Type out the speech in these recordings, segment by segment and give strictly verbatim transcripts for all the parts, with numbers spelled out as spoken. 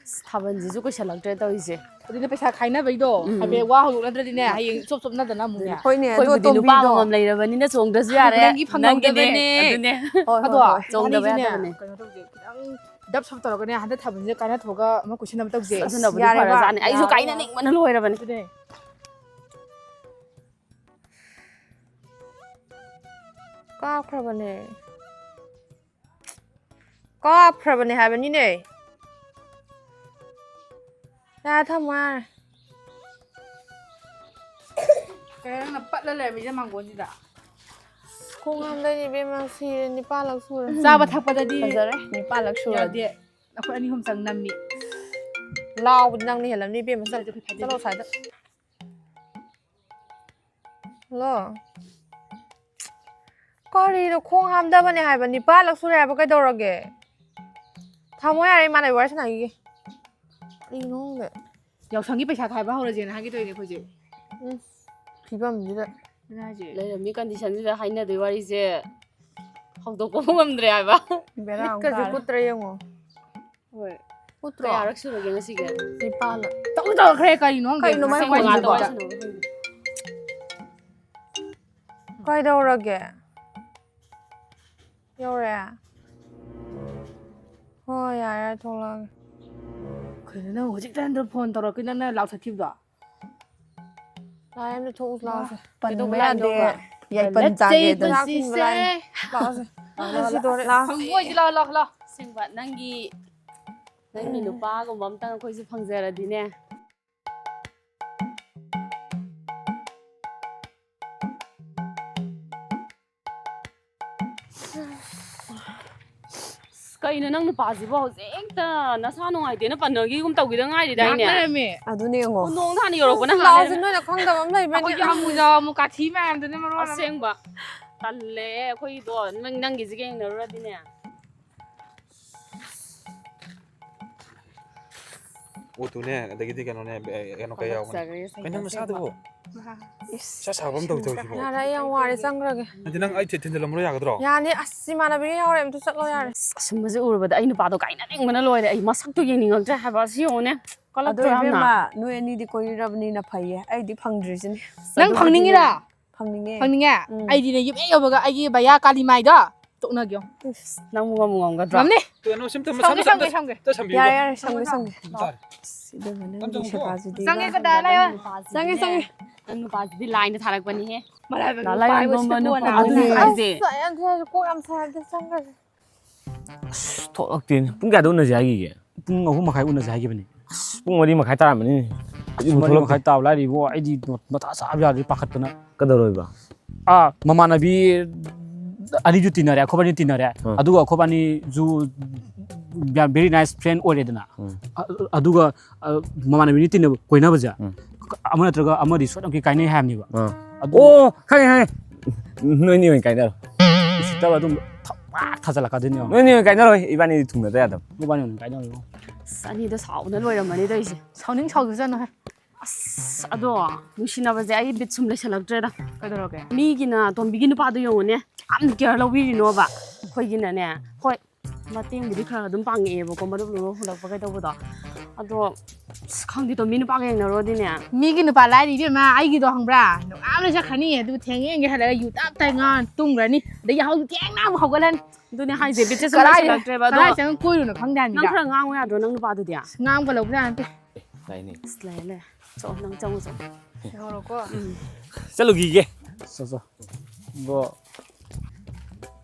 ꯑꯁ, ꯊꯥꯕꯜꯁꯤꯁꯨ ꯀꯨꯏꯁꯜꯂꯛꯇ꯭ꯔꯦ ꯇꯧꯔꯤꯁꯦ꯫ ꯑꯗꯨꯅ ꯄꯩꯁꯥ ꯈꯥꯏꯅꯕꯩꯗꯣ ꯎꯝ꯫ ꯍꯥꯏꯐꯦꯠ ꯋꯥ ꯍꯧꯗꯣꯛꯅꯗ꯭ꯔꯗꯤꯅꯦ, ꯍꯌꯦꯡ ꯆꯣꯞ ꯆꯣꯞꯅꯗꯅ ꯑꯃꯨꯛꯅꯦ꯫ ꯍꯣꯏꯅꯦ, ꯑꯗꯨ ꯑꯩꯈꯣꯏꯕꯨꯗꯤ ꯅꯨꯄꯥ ꯑꯇꯣꯝꯕꯤꯗꯣ ꯑꯃꯃꯝ ꯂꯩꯔꯕꯅꯤꯅ ꯆꯣꯡꯗ꯭ꯔꯁꯨ ꯌꯥꯔꯦ꯫ ꯅꯪꯒꯤ ꯅꯪꯒꯤꯅꯦ꯫ ꯐꯪꯍꯧꯗꯕꯅꯦ꯫ ꯑꯗꯨꯅꯦ꯫ ꯍꯣꯏ, ꯑꯗꯣ ꯍꯣꯏ, ꯍꯣꯏ꯫ ꯆꯣꯡꯗꯕ ꯏꯕꯥꯅꯤꯁꯨꯅꯦ, ꯌꯥꯗꯕꯅꯦ꯫ ꯀꯩꯅꯣ ꯇꯧꯁꯦ, ꯈꯤꯇꯪ ꯗꯞ ꯁꯞ ꯇꯧꯔꯒꯅꯦ, ꯍꯟꯗꯛ ꯊꯥꯕꯜꯁꯦ ꯀꯥꯏꯅꯊꯣꯛꯑꯒ ꯑꯃ ꯀꯣꯏꯁꯟ ꯑꯃ ꯇꯧꯁꯦ꯫ ꯑꯗꯨꯅꯕꯨꯗꯤ ꯌꯥꯔꯦꯕ, ꯐꯔꯖꯥꯠꯅꯦ꯫ ꯑꯩꯁꯨ ꯌꯥꯔꯦꯕ꯫ ꯀꯥꯏꯅꯅꯤꯡꯕꯅ ꯂꯣꯏꯔꯕꯅꯦ꯫ ꯑꯗꯨꯅꯦ꯫ ꯀꯥꯞꯈ꯭ꯔꯕꯅꯦ꯫ ꯀꯥꯞꯈ꯭ꯔꯕꯅꯦ ꯍꯥꯏꯕꯅꯤꯅꯦ꯫ ꯌꯥꯔꯦ, ꯊꯝꯃꯣ ꯌꯥꯔꯦ꯫ ꯀꯩꯅꯣ ꯅꯪꯅ ꯄꯠꯂ ꯂꯩꯔꯝꯃꯤꯁꯦ ꯃꯥꯡꯒꯣꯟꯁꯤꯗ? ꯈꯣꯡ ꯍꯥꯝꯗꯣꯏꯅꯦ ꯏꯕꯦꯝꯃ, ꯁꯤꯔꯦ, ꯅꯤꯄꯥꯜꯂꯛ ꯁꯨꯔꯦ꯫ ꯆꯥꯕ ꯊꯛꯄꯗꯗꯤ ꯐꯖꯔꯦ, ꯅꯤꯄꯥꯜꯂꯛ ꯁꯨꯔꯦ꯫ ꯌꯥꯗꯦ꯫ ꯑꯩꯈꯣꯏ ꯑꯅꯤ ꯑꯍꯨꯝ ꯆꯪ ꯅꯝꯃꯤ꯫ ꯂꯥꯎꯕꯗꯤ ꯅꯪꯅ ꯍꯦꯜꯂꯝꯅꯤ ꯏꯕꯦꯝꯃ, ꯆꯠꯂꯣ, ꯐꯥꯏꯗꯦ꯫ ꯆꯠꯂꯣ ꯁ꯭ꯋꯥꯏꯗ꯫ ꯍꯜꯂꯣ꯫ ꯀꯔꯤꯅꯣ, ꯈꯣꯡ ꯍꯥꯝꯗꯕꯅꯦ ꯍꯥꯏꯕ, ꯅꯤꯄꯥꯜꯂꯛ ꯁꯨꯔꯦ ꯍꯥꯏꯕ, ꯀꯩꯗꯧꯔꯒꯦ? ꯊꯝꯃꯣ ꯌꯥꯔꯦ, ꯏꯃꯥꯟꯅꯕꯤ ꯋꯥꯔꯤ ꯁꯥꯟꯅꯈꯤꯒꯦ꯫ ꯀꯔꯤꯅꯣ ꯈꯪꯗꯦ꯫ ꯌꯥꯎꯁꯪꯒꯤ ꯄꯩꯁꯥ ꯈꯥꯏꯕ ꯍꯧꯔꯁꯦꯅ ꯍꯥꯏꯒꯦ ꯇꯧꯔꯤꯅꯦ ꯑꯩꯈꯣꯏꯁꯦ꯫ ꯎꯝ, ꯐꯤꯕꯝꯁꯤꯗ꯫ ꯑꯗꯨꯅ ꯍꯥꯏꯁꯦ꯫ ꯂꯩꯔꯝꯃꯤ ꯀꯟꯗꯤꯁꯟꯁꯤꯗ ꯍꯥꯏꯅꯗꯣꯏ ꯋꯥꯔꯤꯁꯦ ꯍꯧꯗꯣꯛꯄꯕꯨ ꯉꯝꯗ꯭ꯔꯦ ꯍꯥꯏꯕ꯫ ꯕꯦꯔꯥ ꯑꯃꯨꯛ ꯃꯤꯠꯀꯁꯦ ꯇꯥꯔꯦ꯫ ꯀꯨꯠꯇ꯭ꯔꯦ ꯌꯦꯡꯉꯣ꯫ ꯍꯣꯏ꯫ ꯀꯨꯠꯇ꯭ꯔꯣ? ꯀꯌꯥꯔꯛ ꯁꯨꯔꯒꯦ ꯉꯁꯤꯒꯤ? ꯅꯤꯄꯥꯜꯂꯛ꯫ ꯇꯧ ꯇꯧꯈ꯭ꯔꯦ ꯀꯔꯤꯅꯣ ꯈꯪꯗꯦ꯫ ꯀꯩꯅꯣ ꯃꯥꯏ ꯉꯁꯥꯏ ꯈꯣꯟꯁꯤꯕꯣ? ꯃꯉꯥꯗ ꯋꯥꯔꯤ ꯁꯥꯟꯅꯕ ꯈꯪꯗꯦ꯫ ꯀꯩꯗꯧꯔꯒꯦ? ꯌꯧꯔꯛꯑꯦ? ꯍꯣꯏ, ꯌꯥꯔꯦ, ꯌꯥꯔꯦ, ꯊꯣꯛꯂꯛꯑꯒꯦ꯫ ꯀꯩꯅꯣ ꯅꯪ ꯍꯧꯖꯤꯛꯇ ꯍꯟꯗ ꯐꯣꯟ ꯇꯧꯔꯛꯀꯦ ꯅꯪꯅ ꯂꯥꯎꯊꯠꯈꯤꯕꯗꯣ? ꯂꯥꯏ ꯑꯝꯇ ꯊꯣꯛꯎꯁꯤ ꯂꯥꯛꯑꯣꯁꯦ꯫ ꯌꯥꯏꯄꯟ ꯀꯩꯗꯧꯕ ꯆꯥꯒꯦ ꯂꯥꯛꯏꯅꯣꯕ? ꯑꯗꯣ꯫ ꯌꯥꯏꯄꯟ ꯅꯠꯇꯦ ꯆꯥꯒꯦ ꯑꯗꯣ꯫ ꯄꯨꯟꯁꯤꯁꯦ꯫ ꯂꯥꯛꯑꯣꯁꯦ꯫ ꯂꯥꯛꯑꯣ, ꯂꯥꯛꯑꯣ, ꯂꯥꯛꯑꯣ꯫ ꯐꯪꯉꯣꯏꯁꯤ, ꯂꯥꯛꯑꯣ, ꯂꯥꯛꯑꯣ, ꯂꯥꯛꯑꯣ꯫ ꯑꯁꯦꯡꯕ, ꯅꯪꯒꯤ, ꯅꯪꯒꯤ ꯅꯨꯄꯥꯒꯨꯝꯕ ꯑꯝꯇꯪ ꯑꯩꯈꯣꯏꯁꯨ ꯐꯪꯖꯔꯗꯤꯅꯦ꯫ ꯑꯁ, ꯀꯩꯅꯣ ꯅꯪ ꯅꯨꯄꯥꯁꯤꯕꯣ ꯍꯧꯖꯤꯛꯇ ꯅꯁꯥ ꯅꯨꯡꯉꯥꯏꯇꯦꯅ ꯄꯟꯅꯈꯤꯒꯨꯝ ꯇꯧꯈꯤꯗ ꯉꯥꯏꯔꯤꯗꯥꯏꯅꯦ? ꯂꯥꯛꯅꯔꯝꯃꯦ꯫ ꯑꯗꯨꯅꯦ ꯌꯦꯡꯉꯣ꯫ ꯅꯣꯡꯗ ꯍꯥꯟꯅ ꯌꯧꯔꯛꯄꯅ ꯍꯥꯜꯂꯦ꯫ ꯂꯥꯛꯑꯣꯁꯦ, ꯅꯣꯏꯅ ꯈꯪꯗꯕ ꯑꯃ ꯂꯩꯕꯅꯦ꯫ ꯑꯩꯈꯣꯏꯒꯤ ꯍꯥꯃꯨ ꯖꯥꯎ ꯑꯃꯨꯛ ꯀꯥꯊꯤ ꯃꯌꯥꯝꯗꯨꯅ ꯃꯔꯣꯟ ꯑꯃ꯫ ꯑꯁꯦꯡꯕ꯫ ꯇꯜꯂꯦ ꯑꯩꯈꯣꯏꯗꯣ꯫ ꯅꯪ, ꯅꯪꯒꯤꯁꯤꯒ ꯌꯦꯡꯅꯔꯨꯔꯗꯤꯅꯦ꯫ ꯑꯣꯇꯨꯅꯦ, ꯑꯗꯒꯤꯗꯤ ꯀꯩꯅꯣꯅꯦ, ꯕꯦ-, ꯀꯩꯅꯣ ꯀꯩ ꯌꯥꯎꯕꯅꯦ? ꯀꯜꯂꯛꯆꯈ꯭ꯔꯦ ꯀꯩꯅꯣ ꯅꯪ ꯁꯥꯏꯀꯜꯁꯦ꯫ ꯅꯁꯥꯗꯨꯕꯨ? ꯏꯁ, ꯁꯥꯕ ꯑꯃ ꯇꯧ ꯇꯧꯁꯤꯕꯣ? ꯌꯥꯔꯦ, ꯑꯩ ꯌꯥꯝ ꯋꯥꯔꯦ, ꯆꯪꯈ꯭ꯔꯒꯦ꯫ ꯑꯗꯨ ꯅꯪ ꯑꯩ ꯊꯤ-, ꯊꯤꯟꯖꯤꯜꯂꯝꯕ꯭ꯔꯣ, ꯌꯥꯒꯗ꯭ꯔꯣ? ꯌꯥꯅꯤ, ꯑꯁ, ꯏꯃꯥꯟꯅꯕꯤꯒ ꯌꯥꯎꯔꯦ, ꯑꯝꯇ ꯆꯠꯂꯣ ꯌꯥꯔꯦ꯫ ꯑꯁ, ꯑꯁꯨꯝꯕꯁꯦ ꯎꯔꯨꯕꯗ ꯑꯩ ꯅꯨꯄꯥꯗꯣ ꯀꯥꯏꯅꯅꯤꯡꯕꯅ ꯂꯣꯏꯔꯦ꯫ ꯑꯩ ꯃꯁꯛꯇꯣ ꯌꯦꯡꯅꯤꯡꯉꯛꯇ꯭ꯔꯦ ꯍꯥꯏꯕ꯫ ꯑꯁꯤ ꯌꯦꯡꯉꯨꯅꯦ, ꯑꯗꯣ ꯀꯜꯂꯛꯇ꯭ꯔꯣ ꯌꯥꯝꯅ? ꯏꯕꯦꯝꯃ, ꯅꯣꯏ ꯑꯅꯤꯗꯤ ꯀꯣꯏꯔꯕꯅꯤꯅ ꯐꯩꯌꯦ, ꯑꯩꯗꯤ ꯐꯪꯗ꯭ꯔꯤꯁꯤꯅꯤ꯫ ꯅꯪ ꯐꯪꯅꯤꯡꯉꯤꯔꯥ? ꯐꯪꯅꯤꯡꯉꯦ꯫ ꯐꯪꯅꯤꯡꯉꯦ? ꯎꯝ꯫ ꯑꯩꯗꯤꯅꯦ, ꯌꯨꯝ ꯍꯦꯛ ꯌꯧꯕꯒ ꯑꯩꯒꯤ ꯕꯌꯥ ꯀꯥꯂꯤꯃꯥꯏꯗꯣ ꯇꯣꯛꯅꯒꯦ ꯌꯦꯡꯉꯣ꯫ ꯏꯁ, ꯅꯪꯕꯨ ꯉꯝꯕꯨ ꯉꯝꯒꯗ꯭ꯔꯣ? ꯉꯝꯅꯤ꯫ ꯀꯩꯅꯣ, ꯁꯤ ꯑꯝꯇ, ꯁꯝꯒꯦ, ꯃꯁꯝꯁꯦ ꯁꯝꯒꯦ, ꯑꯝꯇ, ꯁꯝꯒꯦ꯫ ꯑꯝꯇ ꯁꯝꯕꯤꯌꯨꯀꯣ꯫ ꯌꯥꯔꯦ, ꯌꯥꯔꯦ, ꯁꯝꯒꯦ, ꯁꯝꯒꯦ꯫ ꯇꯥꯔꯦ꯫ ꯑꯁ, ꯏꯕꯦꯝꯃ, ꯅꯪꯒꯤ ꯁꯦꯕꯥꯁꯤꯗꯤ꯫ ꯆꯪꯉꯦ, ꯀꯗꯥ ꯂꯩꯌꯣ꯫ ꯆꯪꯉꯦ, ꯆꯪꯉꯦ꯫ ꯅꯪ ꯅꯨꯄꯥꯁꯤꯗꯤ ꯂꯥꯏꯅ ꯊꯥꯔꯛꯄꯅꯤꯍꯦ꯫ ꯃꯔꯥꯏꯕꯛ ꯂꯥꯏ ꯅꯨꯄꯥ ꯍꯥꯏꯕꯁꯤꯗ ꯂꯥꯏꯒꯨꯝꯕ ꯀꯣꯟꯅ ꯅꯨꯄꯥ꯫ ꯑꯗꯨꯅꯦ ꯍꯥꯏꯁꯦ꯫ ꯑꯁ, ꯑꯩ ꯌꯥꯝ ꯊꯤ ꯀꯣꯛ ꯌꯥꯝ ꯁꯥꯏ, ꯑꯝꯇ ꯆꯪꯈ꯭ꯔꯒꯦ꯫ ꯑꯁ, ꯊꯣꯛꯂꯛꯇꯦꯅꯦ꯫ ꯄꯨꯡ ꯀꯌꯥꯗ ꯎꯅꯁꯦ ꯍꯥꯏꯈꯤꯒꯦ? ꯄꯨꯡ ꯑꯍꯨꯝ ꯃꯈꯥꯏ ꯎꯅꯁꯦ ꯍꯥꯏꯈꯤꯕꯅꯤ꯫ ꯑꯁ, ꯄꯨꯡ ꯃꯔꯤ ꯃꯈꯥꯏ ꯇꯥꯔꯝꯃꯅꯤ꯫ ꯍꯧꯖꯤꯛ ꯃꯔꯤ ꯃꯈꯥꯏ ꯇꯥꯕ ꯂꯥꯏꯔꯤꯕꯣ, ꯑꯩꯗꯤ ꯃꯊꯥ ꯁꯥꯕ ꯌꯥꯗ꯭ꯔꯦ, ꯄꯥꯈꯠꯄꯅ꯫ ꯀꯩꯗꯧꯔꯣꯏꯕ? ꯑꯥ, ꯃꯃꯥꯟꯅꯕꯤ ꯑꯅꯤꯁꯨ ꯇꯤꯟꯅꯔꯦ, ꯑꯩꯈꯣꯏꯕꯥꯅꯤ ꯇꯤꯟꯅꯔꯦ꯫ ꯎꯝ꯫ ꯑꯗꯨꯒ ꯑꯩꯈꯣꯏꯕꯥꯅꯤꯁꯨ ꯌꯥꯝ very nice friend ꯑꯣꯏꯔꯦꯗꯅ꯫ ꯎꯝ꯫ ꯑ-, ꯑꯗꯨꯒ, ꯑ, ꯃꯃꯥꯟꯅꯕꯤ ꯑꯅꯤ ꯇꯤꯟꯅꯕ, ꯀꯣꯏꯅꯕꯁꯦ, ꯎꯝ꯫ ꯑꯃ ꯅꯠꯇ꯭ꯔꯒ ꯑꯃꯗꯤ ꯁꯣꯏꯗꯅꯃꯛꯀꯤ ꯀꯥꯏꯅꯩ ꯍꯥꯏꯕꯅꯦꯕ꯫ ꯑꯥ꯫ ꯑꯗꯨ ꯑꯣ, ꯈꯪꯉꯦ, ꯈꯪꯉꯦ꯫ ꯅꯣꯏꯅꯤ ꯑꯣꯏꯅ ꯀꯥꯏꯅꯔꯣ꯫ ꯎꯁꯤꯠꯇꯕ ꯑꯗꯨꯝ ꯊ-, ꯄꯥꯛ ꯊꯥꯖꯤꯜꯂꯛꯀꯗꯣꯏꯅꯦ꯫ ꯅꯣꯏꯅꯤ ꯑꯣꯏꯅ ꯀꯥꯏꯅꯔꯣꯏ, ꯏꯕꯥꯅꯤꯗꯤ ꯊꯨꯡꯅꯗ ꯌꯥꯗꯕ꯫ ꯃꯕꯥꯅꯤ ꯑꯣꯏꯅ ꯀꯥꯏꯅꯔꯣ꯫ ꯑꯁ, ꯑꯅꯤꯗꯣ ꯁꯥꯎꯕꯅ ꯂꯣꯏꯔꯝꯃꯅꯤ ꯇꯧꯔꯤꯁꯦ꯫ ꯁꯥꯎꯅꯤꯡ ꯁꯥꯎꯖꯁꯅꯨꯍꯦ꯫ ꯑꯁ, ꯑꯗꯣ ꯅꯨꯡꯁꯤꯅꯕꯁꯦ ꯑꯩ ꯕꯤꯠ ꯁꯨꯝ ꯂꯩꯁꯜꯂꯛꯇ꯭ꯔꯦꯗ꯫ ꯀꯩꯗꯧꯔꯒꯦ? ꯃꯤꯒꯤꯅ ꯇꯣꯝꯕꯤꯒꯤ ꯅꯨꯄꯥꯗꯣ ꯌꯦꯡꯉꯨꯅꯦ, ꯌꯥꯝ care ꯂꯧꯕꯤꯔꯤꯅꯣꯕ꯫ ꯑꯩꯈꯣꯏꯒꯤꯅꯅꯦ, ꯍꯣꯏ, ꯃꯇꯦꯡꯕꯨꯗꯤ ꯈꯔ ꯑꯗꯨꯝ ꯄꯥꯡꯉꯛꯑꯦꯕꯀꯣ, ꯃꯔꯨꯞ ꯂꯨꯔꯣ ꯍꯨꯜꯂꯛꯄ ꯀꯩꯗꯧꯕꯗꯣ꯫ ꯑꯗꯣ, ꯑꯁ, ꯈꯪꯗꯦ, ꯇꯣꯝꯕꯤ ꯅꯨꯄꯥꯒ ꯌꯦꯡꯅꯔꯨꯔꯗꯤꯅꯦ꯫ ꯃꯤꯒꯤ ꯅꯨꯄꯥ ꯂꯥꯏꯔꯤ ꯏꯕꯦꯝꯃ, ꯑꯩꯒꯤꯗꯣ ꯈꯪꯕ꯭ꯔꯥ? ꯅꯣꯡꯉꯥꯜꯂ ꯆꯠꯈ꯭ꯔꯅꯤ, ꯑꯗꯨꯒ ꯊꯦꯡꯉꯦ ꯊꯦꯡꯉꯦ ꯍꯜꯂꯛꯑꯒ ꯌꯨ ꯇꯞ ꯇꯥꯏ ꯉꯥꯎꯔ ꯇꯨꯝꯈ꯭ꯔꯅꯤ, ꯑꯗꯩ ꯌꯥꯍꯧ ꯊꯦꯡꯅ ꯑꯃꯨꯛ ꯍꯧꯒꯠꯂꯅꯤ꯫ ꯑꯗꯨꯅꯦ ꯍꯥꯏꯁꯦ, ꯕꯤꯠꯁꯦ ꯁꯨꯝ ꯀꯗꯥꯏꯗ, ꯂꯩꯁꯜꯂꯛꯇ꯭ꯔꯦꯕ꯫ ꯑꯗꯣ ꯀꯗꯥꯏ ꯆꯪꯉ ꯀꯣꯏꯔꯨꯅꯣ ꯈꯪꯗꯦ ꯅꯪ ꯍꯥꯏꯕꯅꯤꯗ꯫ ꯈꯔ ꯉꯥꯡꯉꯨ ꯌꯥꯗ꯭ꯔꯣ ꯅꯪ ꯅꯨꯄꯥꯗꯨꯗꯤ? ꯑꯁ, ꯉꯥꯡꯕ ꯂꯧꯕꯖꯥꯠ ꯅꯠꯇꯦ꯫ ꯂꯩꯅꯤ꯫ ꯑꯁ, ꯂꯩ, ꯂꯩ꯫ ꯆꯣ, ꯅꯪ ꯆꯪꯉꯨ ꯆꯣ꯫ ꯂꯩꯍꯧꯔꯣꯀꯣ꯫ ꯎꯝ꯫ ꯆꯠꯂꯨꯈꯤꯒꯦ꯫ ꯆꯣ, ꯆꯣ꯫ ꯕꯣ,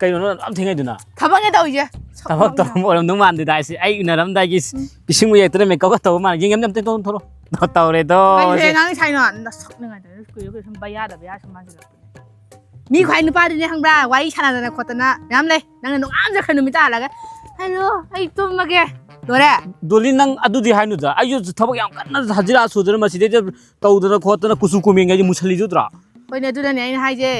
ꯀꯩꯅꯣ ꯅꯪ ꯑꯗꯨꯛ ꯊꯦꯡꯉꯩꯗꯨꯅ? ꯊꯕꯛꯅꯦ ꯇꯧꯔꯤꯁꯦ꯫ ꯊꯕꯛ ꯇꯧꯔꯝꯕ ꯑꯣꯏꯔꯝꯗꯧ ꯃꯥꯟꯗꯦꯗ ꯍꯥꯏꯁꯦ꯫ ꯑꯩ ꯎꯅꯔꯝꯗꯥꯏꯒꯤ ꯎꯝ꯫ ꯄꯤꯁꯤꯡꯕ ꯌꯦꯛꯇꯅ ꯃꯦꯀꯞꯀ ꯇꯧꯕ ꯃꯥꯜꯂꯦ꯫ ꯌꯦꯡꯉꯝꯗꯦ ꯑꯝꯇ ꯊꯣꯛꯂꯛꯑꯣ꯫ ꯇꯧꯔꯦꯗꯣ ꯀꯩꯅꯣ ꯁꯦ꯫ ꯅꯪ ꯁꯥꯏꯅꯣ? ꯅꯁꯛ ꯅꯨꯡꯉꯥꯏꯇꯕ ꯀꯨꯏꯔꯦ ꯀꯨꯏꯔꯦ ꯁꯨꯝ ꯕꯌꯥꯗ ꯕꯌꯥ ꯁꯨꯝ ꯃꯥꯟꯁꯤꯜꯂꯛꯄꯅꯦ꯫ ꯃꯤ ꯈ꯭ꯋꯥꯏ ꯅꯨꯄꯥꯗꯨꯅꯦ ꯈꯪꯕ꯭ꯔꯥ? ꯋꯥꯔꯤ ꯁꯥꯟꯅꯗꯅ ꯈꯣꯠꯇꯅ ꯃꯌꯥꯝ ꯂꯩ꯫ ꯅꯪꯅ ꯅꯣꯡꯉꯥꯟ ꯆꯠꯈ꯭ꯔ ꯅꯨꯃꯤꯠ ꯇꯥꯍꯜꯂꯒ, "ꯍꯜꯂꯣ, ꯑꯩ ꯇꯨꯝꯃꯒꯦ꯫ ꯂꯣꯏꯔꯦ?" ꯗꯣꯂꯤ, ꯅꯪ ꯑꯗꯨꯗꯤ ꯍꯥꯏꯅꯨꯗ꯫ ꯑꯩꯁꯨ ꯊꯕꯛ ꯌꯥꯝ ꯀꯟꯅ ꯍꯖꯤꯔꯥ ꯁꯨꯗꯅ ꯃꯁꯤꯗꯩꯗ ꯇꯧꯗꯅ ꯈꯣꯠꯇꯅ ꯀꯨꯆꯨ ꯀꯨꯃꯦꯟꯒ ꯑꯩꯗꯤ ꯃꯨꯁꯜꯂꯤꯗꯨꯗ꯭ꯔꯥ? ꯍꯣꯏꯅꯦ, ꯑꯗꯨꯅꯅꯦ ꯑꯩꯅ ꯍꯥꯏꯁꯦ꯫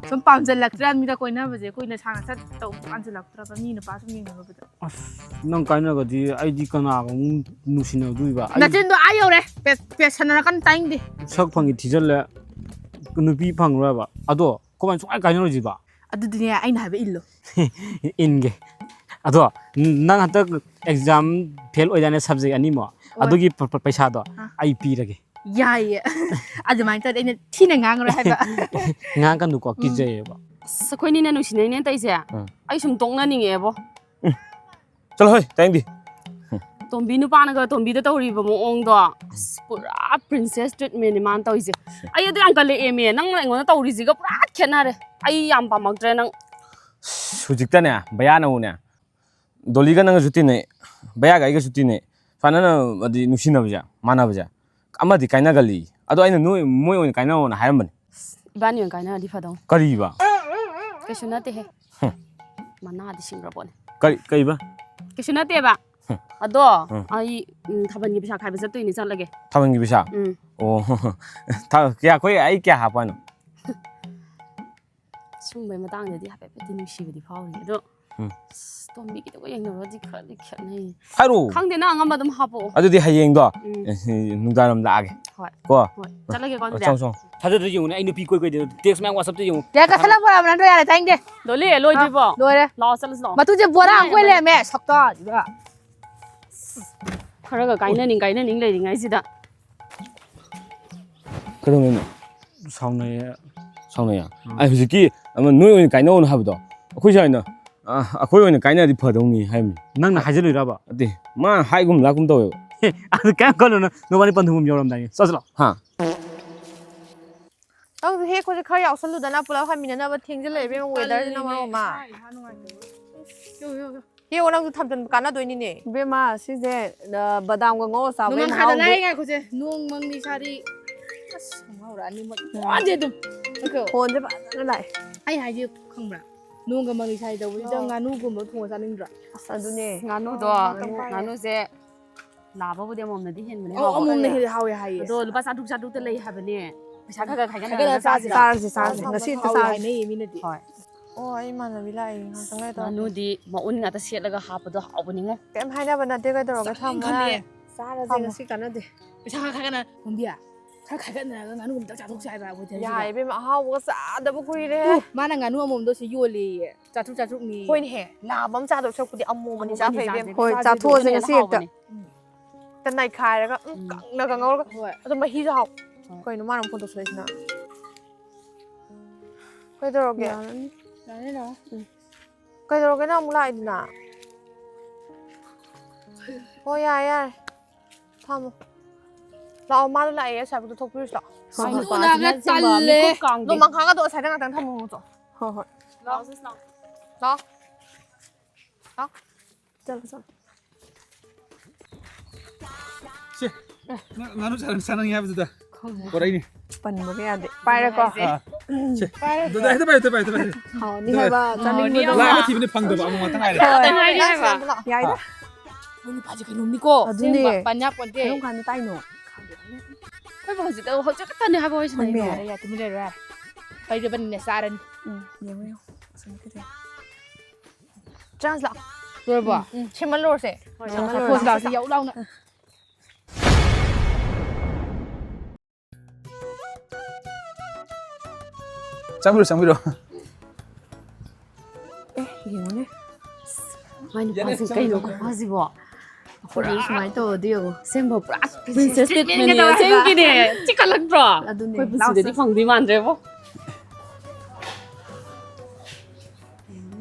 ꯁꯨꯝ ꯄꯥꯝꯖꯜꯂꯛꯇ꯭ꯔꯥ ꯃꯤꯗ ꯀꯣꯏꯅꯕꯁꯦ, ꯀꯨꯏꯅ ꯁꯥꯡꯅ ꯆꯠꯇꯧ ꯄꯥꯝꯖꯜꯂꯛꯇ꯭ꯔꯕ ꯃꯤ ꯅꯨꯄꯥ ꯁꯨꯝ ꯌꯦꯡꯅꯔꯨꯕꯗ꯫ ꯑꯁ, ꯅꯪ ꯀꯥꯏꯅꯒꯗꯤ ꯑꯩꯗꯤ ꯀꯅꯥꯒ ꯑꯃꯨꯛ ꯅꯨꯡꯁꯤꯅꯗꯣꯏꯕ? ꯑꯩ ꯅꯆꯤꯟꯗꯣ ꯑꯥ ꯌꯧꯔꯦ꯫ ꯄꯦ- ꯄꯦꯁꯟꯅꯔꯛꯀꯅꯨ, ꯇꯥꯅꯤꯡꯗꯦ꯫ ꯁꯛ ꯐꯪꯉꯤ ꯊꯤꯖꯤꯜꯂꯦ, ꯅꯨꯄꯤ ꯐꯪꯉꯔꯣꯏꯕ꯫ ꯑꯗꯣ ꯀꯃꯥꯏꯅ ꯁꯨꯡꯀꯥꯏ ꯀꯥꯏꯅꯔꯣꯏꯁꯤꯕ? ꯑꯗꯨꯗꯤꯅꯦ, ꯑꯩꯅ ꯍꯥꯏꯕ ꯏꯜꯂꯣ꯫ ꯏꯟꯒꯦ꯫ ꯑꯗꯣ ꯅꯪ ꯍꯟꯗꯛ ꯑꯦꯛꯖꯥꯝ ꯐꯦꯜ ꯑꯣꯏꯗꯥꯏꯅꯦ, ꯁꯕꯖꯦꯛ ꯑꯅꯤꯃꯨꯛ? ꯍꯣꯏ꯫ ꯑꯗꯨꯒꯤ ꯄ- ꯄ- ꯄꯩꯁꯥꯗꯣ ꯑꯥ꯫ ꯑꯩ ꯄꯤꯔꯒꯦ꯫ ꯌꯥꯏꯌꯦ꯫ ꯑꯗꯨꯃꯥꯏꯅ ꯇꯧꯔꯗꯤ ꯑꯩꯅ ꯊꯤꯅ ꯉꯥꯡꯉꯔꯣꯏ ꯍꯥꯏꯕ꯫ ꯉꯥꯡꯉꯛꯀꯅꯨꯀꯣ, ꯀꯤꯖꯩꯌꯦꯕ꯫ ꯑꯁ, ꯑꯩꯈꯣꯏꯅꯤꯅ ꯅꯨꯡꯁꯤꯅꯩꯅꯦ ꯇꯧꯏꯁꯦ꯫ ꯎꯝ꯫ ꯑꯩ ꯁꯨꯝ ꯇꯣꯛꯅꯅꯤꯡꯉꯛꯑꯦꯕꯣ꯫ ꯆꯠꯂꯣ ꯍꯣꯏ, ꯇꯥꯏꯡꯗꯤ꯫ ꯇꯣꯝꯕꯤ ꯅꯨꯄꯥꯅꯒ ꯇꯣꯝꯕꯤꯗ ꯇꯧꯔꯤꯕ ꯃꯑꯣꯡꯗꯣ, ꯑꯁ, ꯄꯨꯔꯥ princess treatmentꯅꯦ ꯃꯥꯅ ꯇꯧꯔꯤꯁꯦ꯫ ꯑꯩ ꯑꯗꯨ ꯌꯥꯝ ꯀꯜꯂꯛꯑꯦꯃꯦ, ꯅꯪꯅ ꯑꯩꯉꯣꯟꯗ ꯇꯧꯔꯤꯁꯤꯒ ꯄꯨꯔꯥ ꯈꯦꯠꯅꯔꯦ꯫ ꯑꯩ ꯌꯥꯝ ꯄꯥꯝꯃꯛꯇ꯭ꯔꯦ ꯅꯪ꯫ ꯑꯁ, ꯍꯧꯖꯤꯛꯇꯅꯦ ꯕꯌꯥꯅꯕꯨꯅꯦ, ꯗꯣꯂꯤꯒ ꯅꯪꯒꯁꯨ ꯇꯤꯟꯅꯩ, ꯕꯌꯥꯒ ꯑꯩꯒꯁꯨ ꯇꯤꯟꯅꯩ, ꯁꯨꯃꯥꯏꯅ ꯍꯥꯏꯗꯤ ꯅꯨꯡꯁꯤꯅꯕꯁꯦ, ꯃꯥꯟꯅꯕꯁꯦ, ꯑꯃꯗꯤ ꯀꯥꯏꯅꯒꯜꯂꯤ꯫ ꯑꯗꯣ ꯑꯩꯅ ꯅꯣꯏ ꯃꯣꯏ ꯑꯣꯏꯅ ꯀꯥꯏꯅꯧꯅ ꯍꯥꯏꯔꯝꯕꯅꯤ꯫ ꯏꯕꯥꯅꯤ ꯑꯣꯏꯅ ꯀꯥꯏꯅꯔꯗꯤ ꯐꯗꯧꯅꯤ꯫ ꯀꯔꯤꯕ? ꯀꯩꯁꯨ ꯅꯠꯇꯦꯍꯦ꯫ ꯍꯝ꯫ ꯃꯅꯥꯗꯤ ꯁꯤꯡꯈ꯭ꯔ ꯄꯣꯠꯅꯤ꯫ ꯀꯔꯤ ꯀꯩꯕ? ꯀꯩꯁꯨ ꯅꯠꯇꯦꯕ꯫ ꯍꯝ꯫ ꯑꯗꯣ ꯍꯝ꯫ ꯑꯩ, ꯎꯝ, ꯊꯥꯕꯜꯒꯤ ꯄꯩꯁꯥ ꯈꯥꯏꯕ ꯆꯠꯇꯣꯏꯅꯦ, ꯆꯠꯂꯒꯦ꯫ ꯊꯥꯕꯜꯒꯤ ꯄꯩꯁꯥ? ꯎꯝ꯫ ꯑꯣ꯫ ꯊꯥ- ꯀꯌꯥ ꯑꯩꯈꯣꯏ ꯑꯩ ꯀꯌꯥ ꯍꯥꯞꯄ ꯍꯥꯏꯅꯣ? ꯁꯨꯝꯕꯩ ꯃꯇꯥꯡꯗꯗꯤ ꯍꯥꯏꯐꯦꯠ ꯍꯥꯏꯐꯦꯠꯇꯤ ꯅꯨꯡꯁꯤꯕꯗꯤ ꯐꯥꯎꯔꯤ꯫ ꯑꯗꯣ, ꯎꯝ꯫ ꯑꯁ, ꯇꯣꯝꯕꯤꯒꯤꯗꯨꯒ ꯌꯦꯡꯅꯔꯨꯔꯗꯤ ꯈꯔꯗꯤ ꯈꯦꯠꯅꯩ꯫ ꯍꯥꯏꯔꯛꯑꯣ꯫ ꯈꯪꯗꯦ, ꯅꯪ ꯑꯉꯝꯕ ꯑꯗꯨꯝ ꯍꯥꯞꯄꯛꯑꯣ꯫ ꯑꯗꯨꯗꯤ ꯍꯌꯦꯡꯗꯣ, ꯎꯝ꯫ ꯑꯦ, ꯅꯨꯡꯗꯥꯡꯋꯥꯏꯔꯝ ꯂꯥꯛꯑꯒꯦ꯫ ꯍꯣꯏ꯫ ꯀꯣ? ꯍꯣꯏ꯫ ꯆꯠꯂꯒꯦꯀꯣ ꯑꯗꯨꯗꯤ꯫ ꯆꯪꯉꯣ, ꯆꯪꯉꯣ꯫ ꯊꯥꯖꯗ꯭ꯔꯗꯤ ꯌꯦꯡꯉꯨꯅꯦ, ꯑꯩ ꯅꯨꯄꯤ ꯀꯣꯏ ꯀꯣꯏꯗꯦ, text ꯃꯌꯥꯝ WhatsAppꯇ ꯌꯦꯡꯉꯨ꯫ ꯌꯥ, ꯀꯁꯜꯂ ꯕꯣꯔꯥ ꯃꯅꯥꯗꯣ ꯌꯥꯔꯦ, ꯇꯥꯅꯤꯡꯗꯦ꯫ ꯗꯣꯂꯤ, ꯂꯣꯏꯗ꯭ꯔꯤꯕꯣ? ꯂꯣꯏꯔꯦ꯫ ꯂꯥꯛꯑꯣ, ꯆꯠꯂꯁꯤ ꯂꯥꯛꯑꯣ꯫ ꯃꯇꯨꯁꯦ ꯕꯣꯔꯥ ꯑꯃ ꯀꯣꯏ ꯂꯩꯔꯝꯃꯦ, ꯁꯛꯇꯥꯁꯤꯒ꯫ ꯈꯔꯒ ꯀꯥꯏꯅꯅꯤꯡ ꯀꯥꯏꯅꯅꯤꯡ ꯂꯩꯔꯤꯉꯩꯁꯤꯗ꯫ ꯀꯩꯗꯧꯅꯣ? ꯁꯥꯎꯅꯩꯌꯦ꯫ ꯁꯥꯎꯅꯩꯌꯦ? ꯎꯝ꯫ ꯑꯩ ꯍꯧꯖꯤꯛꯀꯤ ꯑꯃ ꯅꯣꯏ ꯑꯣꯏꯅ ꯀꯥꯏꯅꯧꯅ ꯍꯥꯏꯕꯗꯣ, ꯑꯩꯈꯣꯏ ꯁꯥꯏꯅ, "ꯑ, ꯑꯩꯈꯣꯏ ꯑꯣꯏꯅ ꯀꯥꯏꯅꯔꯗꯤ ꯐꯗꯧꯅꯤ" ꯍꯥꯏꯕꯅꯤ꯫ ꯅꯪꯅ ꯍꯥꯏꯖꯜꯂꯨꯏꯔꯕ? ꯅꯠꯇꯦ, ꯃꯥ ꯍꯥꯏꯒꯨꯝ ꯂꯥꯛꯀꯨꯝ ꯇꯧꯋꯦꯕ꯫ ꯑꯗꯨ ꯀꯌꯥꯝ ꯈꯜꯂꯨꯅꯣ, ꯅꯕꯥꯅꯤ ꯄꯟꯊꯨꯡꯐꯝ ꯌꯧꯔꯝꯗꯥꯏꯅꯦ꯫ ꯆꯠꯁꯤꯂꯣ꯫ ꯍꯥ? ꯅꯪꯁꯨ ꯍꯦꯛꯄꯁꯦ ꯈꯔ ꯌꯥꯎꯁꯜꯂꯨꯗꯅ, ꯄꯨꯂꯞ ꯍꯟꯃꯤꯟꯅꯅꯕ ꯊꯦꯡꯖꯤꯜꯂꯛꯑꯦ ꯏꯕꯦꯝꯃ, weatherꯁꯤꯅ ꯃꯔꯣꯜ ꯑꯃ꯫ ꯍꯦꯛꯑꯣ, ꯅꯪꯁꯨ ꯊꯝꯖꯟꯕ ꯀꯥꯟꯅꯗꯣꯏꯅꯤꯅꯦ꯫ ꯏꯕꯦꯝꯃ, ꯁꯤꯁꯦ, ꯑ, ꯕꯗꯥꯝꯒ ꯉꯧꯔ ꯆꯥꯕꯒꯤ ꯅꯣꯡꯃꯪꯈꯥꯗ ꯃꯍꯥꯎꯗꯤ꯫ ꯂꯥꯏ ꯉꯥꯏꯈꯣꯁꯦ꯫ ꯅꯣꯡ ꯃꯪꯂꯤ ꯁꯥꯔꯤ꯫ ꯑꯁ, ꯉꯧꯔ ꯑꯅꯤꯃꯛ ꯂꯣꯟꯁꯦ ꯑꯗꯨꯝ꯫ ꯉꯥꯏꯈꯣ꯫ ꯈꯣꯟꯁꯦ ꯐꯖꯅ ꯂꯥꯛꯑꯦ꯫ ꯑꯩ ꯍꯥꯏꯁꯦ ꯈꯪꯕ꯭ꯔꯥ? ꯅꯣꯡꯒ ꯃꯪꯂꯤ ꯁꯥꯔꯤ ꯇꯧꯕꯁꯤꯗ ꯑꯣ꯫ ꯉꯥꯅꯨꯒꯨꯝꯕ ꯊꯣꯡꯉ ꯆꯥꯅꯤꯡꯗ꯭ꯔꯣ? ꯑꯁ, ꯑꯗꯨꯅꯦ꯫ ꯉꯥꯅꯨꯗꯣ, ꯑꯣ, ꯉꯥꯅꯨ꯫ ꯉꯥꯅꯨꯁꯦ ꯂꯥꯕꯕꯨꯗꯤ ꯑꯃꯣꯝꯅꯗꯤ ꯍꯦꯟꯕꯅꯦ ꯑꯧ, ꯍꯥꯎꯕ꯫ ꯑꯃꯣꯝꯅ ꯍꯦꯜꯂꯦ, ꯍꯥꯎꯋꯦ ꯍꯥꯏꯌꯦ꯫ ꯑꯗꯣ ꯂꯨꯄꯥ ꯆꯥꯇ꯭ꯔꯨꯛ ꯆꯥꯇ꯭ꯔꯨꯛꯇ ꯂꯩ ꯍꯥꯏꯕꯅꯦ꯫ ꯄꯩꯁꯥ ꯈꯔ ꯈꯔ ꯈꯥꯏꯒꯠꯅꯔꯒ ꯆꯥꯁꯤꯔꯥ? ꯆꯥꯔꯁꯤ, ꯆꯥꯔꯁꯤ꯫ ꯉꯁꯤ ꯍꯦꯛꯇ ꯆꯥꯔꯁꯤ꯫ ꯍꯥꯏꯅꯩꯌꯦ ꯃꯤꯅꯗꯤ꯫ ꯍꯣꯏ꯫ ꯑꯣ, ꯑꯩ ꯏꯃꯥꯟꯅꯕꯤ ꯂꯥꯛꯑꯦ꯫ ꯉꯥꯛꯇꯪ ꯂꯩꯔ ꯇꯧꯔꯛꯀꯦ꯫ ꯉꯥꯅꯨꯗꯤ ꯃꯎꯟ ꯉꯥꯛꯇ ꯁꯦꯠꯂꯒ ꯍꯥꯞꯄꯗꯣ ꯍꯥꯎꯕꯅꯤꯉꯣ꯫ ꯀꯩꯝ ꯍꯥꯏꯅꯕ ꯅꯠꯇꯦ, ꯀꯩꯗꯧꯔꯒꯦ? ꯊꯝꯃꯣ ꯌꯥꯔꯦ꯫ ꯆꯥꯔꯁꯦ ꯊꯝꯃꯣ꯫ ꯉꯁꯤ ꯀꯥꯟꯅꯗꯦ꯫ ꯄꯩꯁꯥ ꯈꯔ ꯈꯥꯏꯒꯠꯅ-, ꯇꯣꯝꯕꯤ, ꯈꯔ ꯈꯥꯏꯒꯠꯅꯔꯒ ꯉꯥꯅꯨ ꯑꯝꯇ ꯆꯥꯊꯣꯛꯁꯦ ꯍꯥꯏꯕ ꯑꯩꯈꯣꯏ ꯊꯩꯔꯤꯁꯤꯗ꯫ ꯌꯥꯏ ꯏꯕꯦꯝꯃ, ꯑꯍꯥꯎꯕꯒ ꯆꯥꯗꯕ ꯀꯨꯏꯔꯦ꯫ ꯎ, ꯃꯥꯅ ꯉꯥꯅꯨ ꯑꯃꯣꯝꯗꯣ ꯁꯤ ꯌꯣꯜꯂꯦꯌꯦ꯫ ꯆꯥꯇ꯭ꯔꯨꯛ, ꯆꯥꯇ꯭ꯔꯨꯛꯅꯤ꯫ ꯍꯣꯏꯅꯦꯍꯦ, ꯂꯥꯕ ꯑꯃ ꯆꯥꯗꯧ ꯁꯔꯨꯛꯄꯨꯗꯤ ꯑꯃꯣꯝ ꯑꯅꯤ ꯑꯃꯣꯝ ꯆꯥ ꯑꯅꯤ ꯐꯩ ꯆꯥꯁꯦ꯫ ꯏꯕꯦꯝꯃ꯫ ꯍꯣꯏ, ꯆꯥꯁꯦ, ꯆꯥꯊꯣꯛꯑꯁꯦ ꯑꯗꯨꯅ ꯉꯁꯤ ꯍꯦꯟꯅ ꯍꯦꯛꯇ꯫ ꯍꯥꯎꯕꯅꯦ꯫ ꯎꯝ꯫ ꯍꯦꯛꯇ ꯅꯩꯈꯥꯏꯔꯒ, ꯎꯝ, ꯎꯝ꯫ ꯀꯪꯅꯒ ꯉꯧꯔꯒ꯫ ꯍꯣꯏ꯫ ꯑꯗꯣ ꯃꯍꯤꯁꯨ ꯍꯥꯎ-, ꯍꯣꯏ꯫ ꯀꯩꯅꯣ ꯃꯥꯅ ꯑꯃꯨꯛ ꯐꯣꯟ ꯇꯧꯁꯜꯂꯛꯏꯁꯤꯅ? ꯀꯩꯗꯧꯔꯒꯦ? ꯌꯥꯔꯅꯤ꯫ ꯌꯥꯔꯅꯤ, ꯂꯥꯛꯑꯣ꯫ ꯎꯝ꯫ ꯀꯩꯗꯧꯔꯒꯦ ꯅꯪ ꯑꯃꯨꯛ ꯂꯥꯛꯏꯗꯨꯅ? ꯍꯣꯏ, ꯌꯥꯔꯦ, ꯌꯥꯔꯦ꯫ ꯊꯝꯃꯣ꯫ ꯂꯥꯛꯑꯣ, ꯃꯥꯗꯣ ꯂꯥꯛꯑꯦ, ꯑꯁ꯭ꯋꯥꯏꯕꯨꯛꯇ ꯊꯣꯛꯄꯤꯔꯨꯁꯤ ꯂꯥꯛꯑꯣ꯫ ꯍꯣꯏ, ꯍꯣꯏ꯫ ꯁꯤꯡꯖꯨꯅ ꯉꯥ ꯇꯜꯂꯦ꯫ ꯅꯣꯡꯃꯪꯈꯥꯒꯗꯣ ꯑꯁ꯭ꯋꯥꯏꯗ ꯉꯥꯛꯇꯪ ꯊꯝꯃꯝꯃꯨ ꯆꯣ꯫ ꯍꯣꯏ, ꯍꯣꯏ꯫ ꯂꯥꯛꯑꯣ, ꯁꯤꯁ, ꯂꯥꯛꯑꯣ꯫ ꯂꯥꯛꯑꯣ꯫ ꯂꯥꯛꯑꯣ꯫ ꯆꯠꯂꯣ, ꯆꯠꯂꯣ꯫ ꯁꯦ, ꯅꯪ ꯉꯥꯅꯨ ꯆꯥꯅꯤꯡ-, ꯆꯥꯅꯤꯡꯉꯤ ꯍꯥꯏꯕꯗꯨꯗ ꯄꯣꯔꯛꯏꯅꯤ꯫ ꯄꯟꯕꯒ ꯌꯥꯗꯦ꯫ ꯄꯥꯏꯔꯦꯀꯣ꯫ ꯑꯥ꯫ ꯁꯦ, ꯄꯥꯏꯔꯦ꯫ ꯑꯗꯨꯗ ꯍꯦꯛꯇ ꯄꯥꯏꯌꯨ, ꯍꯦꯛꯇ ꯄꯥꯏꯌꯨ, ꯍꯦꯛꯇ ꯄꯥꯏꯌꯨ꯫ ꯍꯥꯎꯅꯤ ꯍꯥꯏꯕ, ꯆꯥꯅꯤꯡꯕꯗꯣ꯫ ꯂꯥꯛꯑꯒ ꯊꯤꯕꯅꯤ ꯐꯪꯗꯕ, ꯑꯃꯨꯛ ꯉꯥꯛꯇꯪ ꯉꯥꯏꯔꯦ꯫ ꯍꯣꯏ꯫ ꯉꯥꯛꯇꯪ ꯉꯥꯏꯔꯤ ꯍꯥꯏꯕ꯫ ꯑꯥ꯫ ꯃꯣꯏ ꯅꯨꯄꯥꯁꯦ ꯀꯩꯅꯣꯝꯅꯤꯀꯣ꯫ ꯑꯗꯨꯅꯦ꯫ ꯑꯁꯦꯡꯕ ꯄꯟ ꯌꯥꯄꯣꯟꯇꯦ꯫ ꯀꯔꯝ ꯀꯥꯟꯗ ꯇꯥꯏꯅꯣ? ꯑꯩꯈꯣꯏꯕꯨ ꯍꯧꯖꯤꯛꯇ, ꯍꯧꯖꯤꯛ ꯈꯛꯇꯅꯦ ꯍꯥꯏꯕ ꯋꯥꯔꯤ ꯁꯥꯟꯅꯩꯗꯣ꯫ ꯍꯣꯏꯅꯦ꯫ ꯌꯥꯔꯦ, ꯌꯥꯔꯦ, ꯇꯨꯃꯤꯟ ꯂꯩꯔꯣ, ꯌꯥꯔꯦ꯫ ꯄꯩꯔꯕꯅꯤꯅꯦ, ꯆꯥꯔꯅꯤ꯫ ꯎꯝ, ꯌꯦꯡꯉꯣ, ꯌꯦꯡꯉꯣ꯫ ꯑꯁꯣꯝꯗ ꯀꯩꯗꯧꯔꯦ? ꯆꯥꯟꯁ ꯂꯥꯛ꯫ ꯂꯣꯏꯔꯕꯣ? ꯎꯝ, ꯎꯝ, ꯁꯦꯝꯃꯜꯂꯨꯔꯁꯦ꯫ ꯍꯣꯏ, ꯁꯦꯝꯃꯜꯂꯨꯔꯁꯦ꯫ ꯐꯣꯟ ꯂꯥꯛꯑꯁꯤ ꯌꯥꯎ ꯂꯥꯎꯅ꯫ ꯆꯪꯕꯤꯔꯣ, ꯆꯪꯕꯤꯔꯣ꯫ ꯑꯦ, ꯌꯦꯡꯉꯨꯅꯦ꯫ ꯃꯥꯏ ꯅꯨꯄꯥꯁꯤ ꯀꯩꯅꯣ ꯈꯨꯐꯁꯤꯕꯣ? ꯑꯩꯈꯣꯏꯗꯤ ꯁꯨꯃꯥꯏꯅ ꯇꯧꯔꯗꯤ ꯌꯦꯡꯉꯣ꯫ ꯑꯁꯦꯡꯕ ꯄꯨꯔꯥ princess treatment ꯀ ꯇꯧꯔꯒ꯫ ꯑꯁꯦꯡꯀꯤꯅꯦ꯫ ꯆꯤꯛꯈꯠꯂꯛꯇ꯭ꯔꯣ? ꯑꯗꯨꯅꯦ, ꯑꯩꯈꯣꯏ ꯄꯨꯟꯁꯤꯗꯗꯤ ꯂꯥꯛꯁꯦ꯫ ꯐꯪꯗꯣꯏ ꯃꯥꯟꯗ꯭ꯔꯦꯕꯣ꯫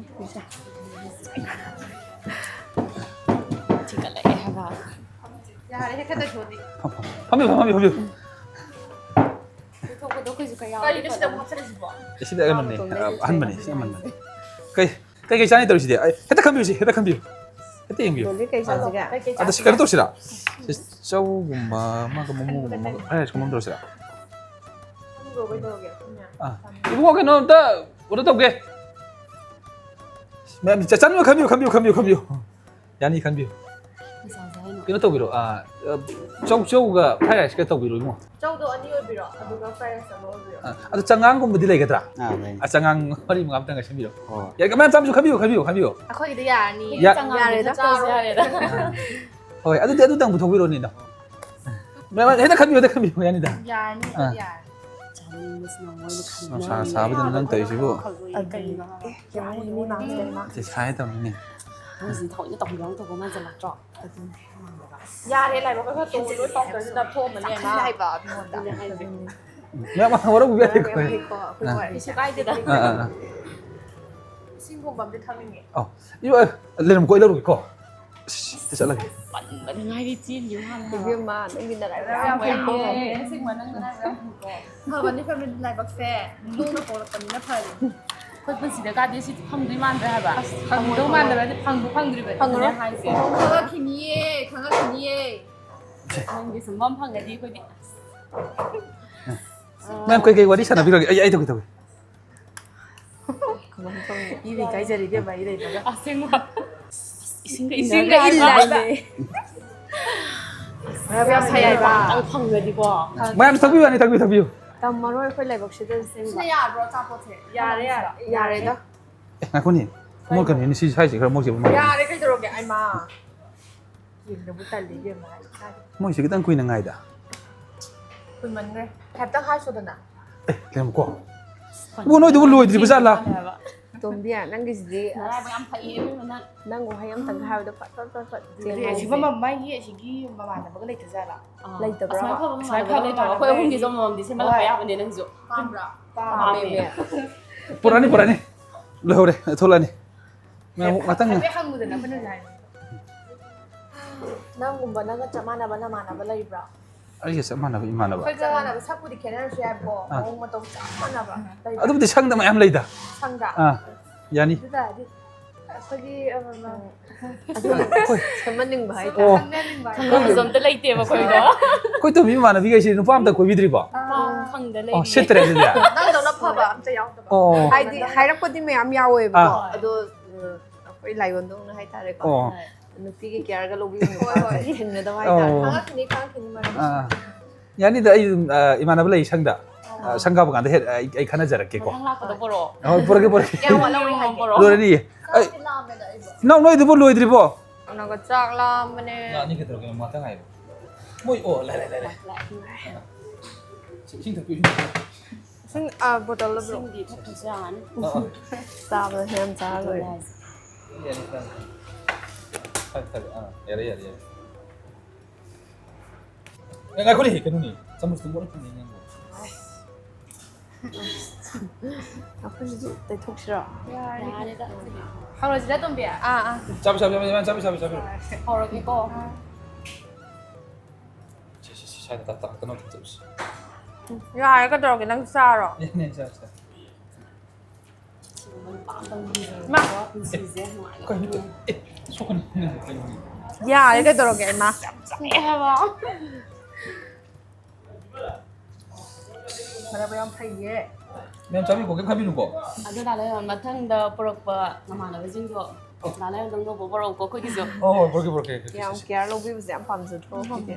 ꯆꯤꯛꯈꯠꯂꯛꯑꯦ ꯍꯥꯏꯕ꯫ ꯐꯝ-, ꯐꯝ-, ꯐꯝꯕꯤꯌꯨ, ꯐꯝꯕꯤꯌꯨ, ꯐꯝꯕꯤꯌꯨ꯫ ꯀꯩꯅꯣ ꯁꯤꯗ ꯑꯃꯨꯛ ꯍꯥꯞꯆꯜꯂꯤꯁꯤꯕꯣ? ꯑꯦ, ꯁꯤꯗ ꯑꯃꯅꯦ, ꯑꯍꯟꯕꯅꯦ, ꯁꯤ ꯑꯃꯟꯕꯅꯦ꯫ ꯀꯩ, ꯀꯩ, ꯀꯩ ꯆꯥꯅꯤ ꯇꯧꯔꯤꯁꯤꯗꯤ? ꯑꯩ, ꯍꯦꯛꯇ ꯈꯟꯕꯤꯌꯨꯁꯤ, ꯍꯦꯛꯇ ꯈꯟꯕꯤꯌꯨ꯫ ꯍꯦꯛꯇ ꯌꯦꯡꯕꯤꯌꯨ꯫ ꯗꯣꯂꯤ, ꯀꯩ ꯆꯥꯁꯤꯒꯦ? ꯑꯗ ꯁꯤ ꯀꯩꯅꯣ ꯇꯧꯁꯤꯔꯥ? ꯁꯤ ꯆꯧꯒꯨꯝꯕ ꯑꯃꯒ, ꯃꯣꯃꯣꯒꯨꯝꯕ ꯑꯃꯒ, fried rice ꯀꯨꯝꯕ ꯑꯃ ꯇꯧꯔꯁꯤꯔꯥ? ꯑꯥ꯫ ꯏꯕꯨꯡꯉꯣ, ꯀꯩꯅꯣ ꯑꯝꯇ order ꯇꯧꯒꯦ꯫ ꯃꯌꯥꯝ ꯆ-, ꯆꯥꯅꯤꯡꯕ ꯈꯟꯕꯤꯌꯨ, ꯈꯟꯕꯤꯌꯨ, ꯈꯟꯕꯤꯌꯨ, ꯈꯟꯕꯤꯌꯨ꯫ ꯌꯥꯅꯤ, ꯈꯟꯕꯤꯌꯨ꯫ ꯀꯩ ꯆꯥꯁꯦ ꯍꯥꯏꯅꯣ? ꯀꯩꯅꯣ ꯇꯧꯕꯤꯔꯣ, ꯑ, ꯑ, ꯆꯧ, ꯆꯧꯒ fried rice ꯀ ꯇꯧꯕꯤꯔꯣ, ꯏꯕꯨꯡꯉꯣ꯫ ꯆꯧꯗꯣ ꯑꯅꯤ ꯑꯣꯏꯕꯤꯔꯣ, ꯑꯗꯨꯒ fried rice ꯑꯃ ꯑꯣꯏꯕꯤꯔꯣ꯫ ꯑ, ꯑꯗꯣ ꯆꯉꯥꯡꯒꯨꯝꯕꯗꯤ ꯂꯩꯒꯗ꯭ꯔꯥ? ꯑꯥ, ꯂꯩ꯫ ꯑ, ꯆꯉꯥꯡ ꯃꯔꯤ ꯃꯉꯥ ꯑꯝꯇꯪꯒ ꯁꯦꯝꯕꯤꯔꯣ꯫ ꯍꯣꯏ꯫ ꯌꯥꯏ, ꯃꯌꯥꯝ ꯆꯥꯕꯁꯨ ꯈꯟꯕꯤꯌꯨ, ꯈꯟꯕꯤꯌꯨ, ꯈꯟꯕꯤꯌꯨ꯫ ꯑꯩꯈꯣꯏꯒꯤꯗꯤ ꯌꯥꯔꯅꯤ꯫ ꯌꯥ-, ꯆꯉꯥꯡ ꯌꯥꯔꯦꯗ, ꯈꯛꯇ ꯆꯥꯔꯣ꯫ ꯇꯧꯁꯦ ꯍꯥꯏꯔꯦꯗ꯫ ꯍꯣꯏ, ꯑꯗꯨꯗꯤ ꯑꯗꯨꯇꯪ ꯄꯨꯊꯣꯛꯄꯤꯔꯣꯅꯦ, ꯏꯅꯥꯎ꯫ ꯃꯌꯥꯝ ꯍꯦꯛꯇ ꯈꯟꯕꯤꯌꯨ, ꯍꯦꯛꯇ ꯈꯟꯕꯤꯌꯨ, ꯌꯥꯅꯤꯗ꯫ ꯌꯥꯔꯅꯤ, ꯑꯥ꯫ ꯌꯥꯔꯅꯤ꯫ ꯆꯥꯅꯤꯡꯕꯁꯤꯅ ꯃꯣꯏꯅ ꯈꯟꯕ ꯅꯨꯡꯁꯥ ꯁꯥꯕꯗꯨꯅ ꯅꯪ ꯇꯧꯔꯤꯁꯤꯕꯨ꯫ ꯑꯗꯨꯅꯦ꯫ ꯑꯦ, ꯌꯦꯡꯉꯣ, ꯃꯤ ꯃꯌꯥꯝꯁꯦ, ꯏꯃꯥ꯫ ꯁꯤ ꯁꯥꯏ ꯇꯧꯅꯤꯅꯦ꯫ ꯃꯣꯏꯁꯤꯗꯤ ꯊꯑꯣꯏꯅ ꯇꯧꯍꯟꯕ ꯌꯥꯎꯅ ꯇꯧꯕ ꯃꯥꯟꯁꯤꯜꯂꯛꯇ꯭ꯔꯣ? ꯑꯗꯨꯅꯦ꯫ ꯌꯥꯔꯦ, ꯂꯥꯏꯕꯛ ꯈꯔ ꯇꯣꯡꯉꯨ, ꯂꯣꯏ ꯄꯥꯎꯇꯔꯁꯦ ꯅꯞꯊꯣꯛꯑꯝꯃꯅꯤ, ꯏꯃꯥ꯫ ꯆꯥꯛꯈꯜꯂꯦ ꯍꯥꯏꯕ, ꯑꯗꯨꯉꯣꯟꯗ꯫ ꯑꯗꯨꯅꯦ ꯍꯥꯏꯁꯦ꯫ ꯃꯌꯥꯝ ꯋꯥꯔꯧꯕꯤꯕ ꯌꯥꯗꯦꯀꯣ꯫ ꯌꯥꯔꯦ, ꯌꯥꯔꯦꯀꯣ, ꯑꯩꯈꯣꯏ ꯑꯥ꯫ ꯋꯥꯔꯦ꯫ ꯀꯩꯁꯨ ꯀꯥꯏꯗꯦꯗ꯫ ꯑꯥ, ꯑꯥ, ꯑꯥ꯫ ꯏꯁꯤꯡꯒꯨꯝꯕ ꯑꯝꯇ ꯊꯛꯅꯤꯡꯉꯦ꯫ ꯑꯧ, ꯏꯃꯥ, ꯂꯩꯔꯝꯃꯨꯀꯣ, ꯑꯩ ꯂꯧꯔꯨꯒꯦꯀꯣ꯫ ꯑꯁ, ꯑꯩ ꯆꯠꯂꯒꯦ꯫ ꯄꯟꯕꯗ ꯉꯥꯏꯔꯤ ꯆꯦꯟꯈꯤꯕ ꯍꯥꯟꯅ꯫ ꯏꯕꯦꯝꯃ, ꯅꯪꯗꯤ ꯅꯔꯥꯏꯕꯛ ꯌꯥꯝ ꯐꯩꯀꯣ꯫ ꯌꯥꯝ ꯐꯩꯌꯦ, ꯑꯁꯦꯡꯕ ꯅꯪ ꯅꯔꯥꯏꯕꯛ ꯌꯥꯝ ꯐꯩꯀꯣ꯫ ꯐꯕꯅꯤ, ꯐꯕꯅꯤ, ꯂꯥꯏꯕꯛꯁꯦ ꯅꯣꯡꯅ ꯄꯣꯛꯂꯛꯄꯅꯤꯅ ꯐꯔꯦ꯫ ꯑꯩꯈꯣꯏ ꯄꯨꯟꯁꯤꯗ ꯀꯥꯗꯤ ꯁꯤ ꯐꯪꯗꯣꯏ ꯃꯥꯟꯗ꯭ꯔꯦ ꯍꯥꯏꯕ꯫ ꯑꯁ, ꯐꯪꯗꯧ ꯐꯪꯉꯣꯏ, ꯃꯥꯟꯗꯕ ꯍꯥꯏꯗꯤ ꯐꯪꯗꯣ ꯐꯪꯗ꯭ꯔꯤꯕꯅꯤ ꯐꯪꯉꯔꯣꯏ꯫ ꯑꯗꯨꯅꯦ ꯍꯥꯏꯁꯦ꯫ ꯈꯪꯉꯛꯈꯤꯅꯤꯌꯦ, ꯈꯪꯉꯛꯈꯤꯅꯤꯌꯦ꯫ ꯅꯪꯒꯤ ꯁꯨꯝꯕꯝ ꯐꯪꯉꯗꯤ ꯑꯩꯈꯣꯏꯗꯤ꯫ ꯃꯦꯝ, ꯀꯩꯀꯩ ꯋꯥꯔꯤ ꯁꯥꯟꯅꯕꯤꯔꯒꯦ? ꯑꯩ, ꯑꯩ ꯇꯧꯒꯦ, ꯇꯧꯒꯦ꯫ ꯀꯃꯥꯏꯅ ꯇꯧꯅꯤ? ꯏꯕ ꯏꯀꯥꯏꯖꯔꯦ ꯏꯕꯦꯝꯃ, ꯑꯩ ꯂꯩꯕꯒ꯫ ꯑꯁꯦꯡꯕ꯫ ꯏꯁꯤꯡꯒ ꯏꯁꯤꯡꯒ ꯏꯟꯅꯔꯒ ꯏꯜꯂꯦ꯫ ꯍꯥꯏꯕ꯫ ꯃꯔꯝ ꯌꯥꯝ ꯐꯩ ꯍꯥꯏꯕ꯫ ꯑꯝꯇꯪ ꯐꯪꯉꯗꯤꯀꯣ꯫ ꯃꯌꯥꯝ ꯊꯛꯄꯤꯌꯨ, ꯌꯥꯅꯤ, ꯊꯛꯄꯤꯌꯨ, ꯊꯛꯄꯤꯌꯨ꯫ ꯇꯝꯃꯔꯣꯏ ꯑꯩꯈꯣꯏ ꯂꯥꯏꯕꯛꯁꯤꯗ ꯑꯁꯦꯡꯕ꯫ ꯁꯤꯅ ꯌꯥꯗ꯭ꯔꯣ ꯑꯆꯥꯄꯣꯠꯁꯦ? ꯌꯥꯔꯦ, ꯌꯥꯔꯦ꯫ ꯌꯥꯔꯦꯗ꯫ ꯑꯦ, ꯉꯥꯏꯈꯣꯅꯦ꯫ ꯃꯣꯠꯀꯅꯤ, ꯁꯤ ꯁ꯭ꯋꯥꯏꯁꯦ ꯈꯔ ꯃꯣꯠꯈꯤꯕ ꯃꯥꯜꯂꯦ꯫ ꯌꯥꯔꯦ, ꯀꯩꯗꯧꯔꯒꯦ? ꯑꯩꯃꯥ꯫ ꯌꯦꯡꯗꯕꯨ ꯇꯜꯂꯤ ꯏꯕꯦꯝꯃ, ꯑꯩ ꯏꯁꯥꯒꯤ꯫ ꯃꯣꯏꯁꯦ ꯈꯤꯇꯪ ꯀꯨꯏꯅ ꯉꯥꯏꯗ꯫ ꯀꯨꯏꯃꯟꯈ꯭ꯔꯦ꯫ ꯍꯥꯏꯐꯦꯠꯇꯪ ꯍꯥꯏꯁꯣꯗꯅ꯫ ꯑꯦ, ꯂꯩꯔꯝꯃꯨꯀꯣ꯫ ꯏꯕꯨꯡꯉꯣ, ꯅꯣꯏꯗꯨꯕꯨ ꯂꯣꯏꯗ꯭ꯔꯤꯕ ꯖꯥꯠꯂꯥ? ꯇꯣꯝꯕꯤ, ꯅꯪꯒꯤꯁꯤꯗꯤ ꯅꯔꯥꯏꯕꯛ ꯌꯥꯝ ꯐꯩꯌꯦ, ꯏꯕꯦꯝꯃ, ꯅꯪ꯫ ꯅꯪ ꯋꯥꯍꯩ ꯑꯃꯇꯪ ꯍꯥꯏꯕꯗ ꯐꯠ ꯐꯠ ꯐꯠ ꯐꯠ ꯑꯗꯨꯗꯤ ꯆꯦꯟꯕ ꯑꯁꯤ ꯍꯥꯏꯁꯦ꯫ ꯃꯃ-, ꯃꯥꯒꯤ ꯑꯁꯤꯒꯤ ꯃꯃꯥꯟꯅꯕꯒ ꯂꯩꯇꯖꯥꯠꯂꯥ? ꯑꯥ꯫ ꯂꯩꯇꯕ꯭ꯔꯥ? ꯑꯁꯨꯃꯥꯏꯅ ꯐꯕ ꯃꯃꯥꯟꯅꯕ ꯂꯩꯇꯕ꯭ꯔꯥ? ꯑꯩꯈꯣꯏ ꯑꯍꯨꯝꯒꯤꯁꯨ ꯑꯃꯃꯝꯗꯤ ꯁꯦꯝꯍꯜꯂꯛꯄ ꯍꯣꯏ꯫ ꯌꯥꯕꯅꯦ ꯅꯪꯁꯨ꯫ ꯄꯥꯝꯕ꯭ꯔꯥ? ꯄꯥꯝꯃꯦ꯫ ꯄꯥꯝꯃꯦ꯫ ꯄꯨꯔꯥꯅꯤ, ꯄꯨꯔꯥꯅꯤ꯫ ꯂꯣꯏꯍꯧꯔꯦ, ꯊꯣꯛꯂꯛꯑꯅꯤ꯫ ꯃꯌꯥꯝ ꯉꯥꯛꯇꯪ꯫ ꯍꯥꯏꯐꯦꯠ ꯍꯪꯉꯨꯗꯅ ꯑꯩꯈꯣꯏꯅ ꯍꯧꯖꯤꯛ ꯍꯥꯏꯔꯤꯁꯦ꯫ ꯅꯪꯒꯨꯝꯕ ꯅꯪꯒ ꯆꯞ ꯃꯥꯟꯅꯕ ꯅꯃꯥꯟꯅꯕ ꯂꯩꯕ꯭ꯔꯥ? ꯑꯩꯒ ꯆꯞ ꯃꯥꯟꯅꯕ ꯏꯃꯥꯟꯅꯕ? ꯑꯩꯈꯣꯏ ꯆꯞ ꯃꯥꯟꯅꯕ, ꯁꯛꯄꯨꯗꯤ ꯈꯦꯠꯅꯔꯁꯨ ꯌꯥꯏꯕꯀꯣ, ꯑꯥ꯫ ꯃꯑꯣꯡ ꯃꯇꯧ ꯆꯞ ꯃꯥꯟꯅꯕ ꯂꯩꯕ꯭ꯔꯥ? ꯑꯗꯨꯕꯨꯗꯤ ꯁꯪꯗ ꯃꯌꯥꯝ ꯂꯩꯗ꯫ ꯁꯪꯗ? ꯑꯥ, ꯌꯥꯅꯤ꯫ ꯑꯗꯨ ꯇꯥꯔꯗꯤ ꯑꯩꯈꯣꯏꯒꯤ, ꯑ, ꯑ, ꯑꯗꯨ ꯁꯦꯝꯍꯟꯅꯤꯡꯕ ꯍꯥꯏꯇꯥꯔꯦ꯫ ꯑꯣ꯫ ꯈꯪꯅꯅꯤꯡꯕ ꯍꯥꯏꯇꯥꯔꯦ꯫ ꯈꯪꯅꯕꯁꯨ ꯑꯝꯇ ꯂꯩꯇꯦꯕ ꯑꯩꯈꯣꯏꯗꯣ꯫ ꯑꯩꯈꯣꯏ ꯇꯣꯝꯕꯤ ꯏꯃꯥꯟꯅꯕꯤꯈꯩꯁꯤ ꯅꯨꯄꯥ ꯑꯝꯇ ꯀꯣꯏꯕꯤꯗ꯭ꯔꯤꯕꯣ? ꯑꯥ, ꯈꯪꯗ ꯑꯣ, ꯂꯩꯔꯤꯌꯦ꯫ ꯁꯤꯠꯇ꯭ꯔꯦ ꯑꯗꯨꯗꯤ? ꯅꯪꯗꯧꯅ ꯐꯕ ꯑꯝꯇ ꯌꯥꯎꯗꯕ꯫ ꯑꯣ꯫ ꯍꯥꯏꯗꯤ ꯍꯥꯏꯔꯛꯄꯗꯤ ꯃꯌꯥꯝ ꯌꯥꯎꯋꯦꯕꯀꯣ꯫ ꯑꯥ꯫ ꯑꯗꯣ, ꯑ, ꯑꯩꯈꯣꯏ ꯂꯥꯏꯑꯣꯟꯗꯧꯅ ꯍꯥꯏꯇꯥꯔꯦꯀꯣ꯫ ꯑꯣ꯫ ꯍꯣꯏ꯫ ꯅꯨꯄꯤꯒꯤ ꯀꯤꯌꯔꯒ ꯂꯧꯕꯤꯕ ꯍꯣꯏ, ꯍꯣꯏ꯫ ꯅꯨꯄꯥꯁꯦ ꯊꯦꯡꯅꯗꯕ ꯍꯥꯏꯇꯥꯔꯦ꯫ ꯑꯣ꯫ ꯈꯪꯉꯛꯈꯤꯅꯤ, ꯈꯪꯉꯛꯈꯤꯅꯤ ꯃꯔꯝ꯫ ꯑꯥ꯫ ꯌꯥꯅꯤꯗ, ꯑꯩ ꯑꯗꯨꯝ, ꯑ, ꯏꯃꯥꯟꯅꯕ ꯂꯩ ꯁꯪꯗ꯫ ꯑ, ꯁꯪ ꯀꯥꯕ ꯀꯥꯟꯗ ꯍꯦꯛ ꯑꯩ, ꯑꯩ ꯈꯟꯅꯖꯔꯛꯀꯦꯀꯣ꯫ ꯃꯊꯪ ꯂꯥꯛꯄꯗ ꯄꯨꯔꯛꯑꯣ꯫ ꯍꯣꯏ, ꯄꯨꯔꯛꯀꯦ, ꯄꯨꯔꯛꯀꯦ꯫ ꯀꯌꯥꯝ ꯋꯥꯠꯂꯝꯒꯦ ꯍꯥꯏꯒꯦ? ꯄꯨꯔꯛꯑꯣ꯫ ꯂꯣꯏꯔꯅꯤꯌꯦ꯫ ꯑꯩ, ꯆꯥꯛꯇꯤ ꯂꯥꯝꯃꯦꯗ ꯑꯩꯕꯣ꯫ ꯏꯅꯥꯎ, ꯅꯣꯏꯗꯨꯕꯨ ꯂꯣꯏꯗ꯭ꯔꯤꯕꯣ? ꯀꯩꯅꯣꯒ ꯆꯥꯛ ꯂꯥꯝꯕꯅꯦ꯫ ꯉꯥ ꯑꯅꯤ ꯈꯛꯇꯔꯣ ꯀꯩꯅꯣ ꯃꯊꯪ ꯍꯥꯏꯕ? ꯃꯣꯏ, ꯑꯣ, ꯂꯩꯔꯦ, ꯂꯩꯔꯦ꯫ ꯂꯥꯛꯑꯦ꯫ ꯏꯁꯤꯡ ꯊꯛꯄꯤꯌꯨ, ꯏꯁꯤꯡ ꯊꯛꯄꯤꯌꯨ꯫ ꯏꯁꯤꯡ, ꯑ, ꯕꯣꯇꯜꯗ ꯄꯤꯔꯛꯑꯣ꯫ ꯏꯁꯤꯡꯗꯤ ꯊꯛꯇ꯭ꯔꯁꯨ ꯌꯥꯔꯅꯤ꯫ ꯑꯥ, ꯑꯥ꯫ ꯆꯥꯕꯗ ꯌꯥꯝ ꯆꯥꯔ ꯂꯣꯏꯔꯦ꯫ ꯑꯗꯨꯅꯦ ꯍꯥꯏꯁꯦ꯫ ꯌꯥꯅꯤ, ꯌꯥꯅꯤ꯫ ꯊꯛ, ꯊꯛ, ꯑꯥ, ꯌꯥꯔꯦ, ꯌꯥꯔꯦ, ꯌꯥꯔꯦ꯫ ꯑꯦ, ꯉꯥꯏꯈꯣꯅꯦ, ꯀꯩꯅꯣꯅꯦ, ꯆꯥꯃꯁꯇꯨ ꯃꯣꯠꯂꯝꯃꯅꯤ ꯅꯪꯕꯣ꯫ ꯑꯩꯈꯣꯏꯁꯤꯁꯨ ꯇꯩꯊꯣꯛꯁꯤꯔꯣ? ꯌꯥꯔꯦꯗ꯫ ꯍꯧꯔꯁꯤꯔ, ꯇꯣꯝꯕꯤ? ꯑꯥ, ꯑꯥ꯫ ꯆꯥꯕꯤ, ꯆꯥꯕꯤ, ꯆꯥꯕꯤ, ꯆꯥꯕꯤ, ꯆꯥꯕꯤ, ꯆꯥꯕꯤ꯫ ꯍꯧꯔꯒꯦꯀꯣ꯫ ꯁꯤ, ꯁꯤ, ꯁꯤ, ꯁ꯭ꯋꯥꯏꯗ ꯇꯞ-, ꯇꯞ-, ꯇꯞꯅ ꯇꯧꯁꯤ꯫ ꯌꯥꯔꯦ, ꯀꯩꯗꯧꯔꯒꯦ? ꯅꯪ ꯆꯥꯔꯣ꯫ ꯌꯥꯅꯤ, ꯆꯥꯔꯣ, ꯆꯥꯔꯣ꯫ ꯃꯥ꯫ ꯀꯩꯅꯣ ꯇꯧ-, ꯑꯦ, ꯁꯣꯛꯀꯅꯤ꯫ ꯌꯥꯔꯦ, ꯀꯩꯗꯧꯔꯒꯦ, ꯏꯃꯥ? ꯌꯥꯝ ꯆꯥꯏ ꯍꯥꯏꯕ꯫ ꯐꯔꯕ ꯌꯥꯝ ꯐꯩꯌꯦ꯫ ꯃꯌꯥꯝ ꯆꯥꯕꯤꯌꯨꯀꯣ, ꯀꯩꯝ ꯈꯟꯕꯤꯅꯨꯀꯣ꯫ ꯑꯗꯣ ꯅꯍꯥꯟ ꯃꯊꯪꯗ ꯄꯨꯔꯛꯄ ꯅꯃꯥꯟꯅꯕꯁꯤꯡꯗꯣ ꯅꯍꯥꯟ ꯅꯪ ꯂꯧꯕ ꯄꯨꯔꯛꯎꯀꯣ ꯑꯩꯈꯣꯏꯒꯤꯁꯨ꯫ ꯍꯣꯏ, ꯍꯣꯏ, ꯄꯨꯔꯛꯀꯦ, ꯄꯨꯔꯛꯀꯦ, ꯄꯨꯔꯛꯀꯦ, ꯌꯥꯝ ꯁꯦ, ꯁꯦ꯫ ꯀꯤꯌꯔ ꯂꯧꯕꯤꯕꯁꯦ ꯌꯥꯝ ꯄꯥꯝꯖꯗ꯭ꯔꯣ ꯑꯩꯈꯣꯏꯗꯤ?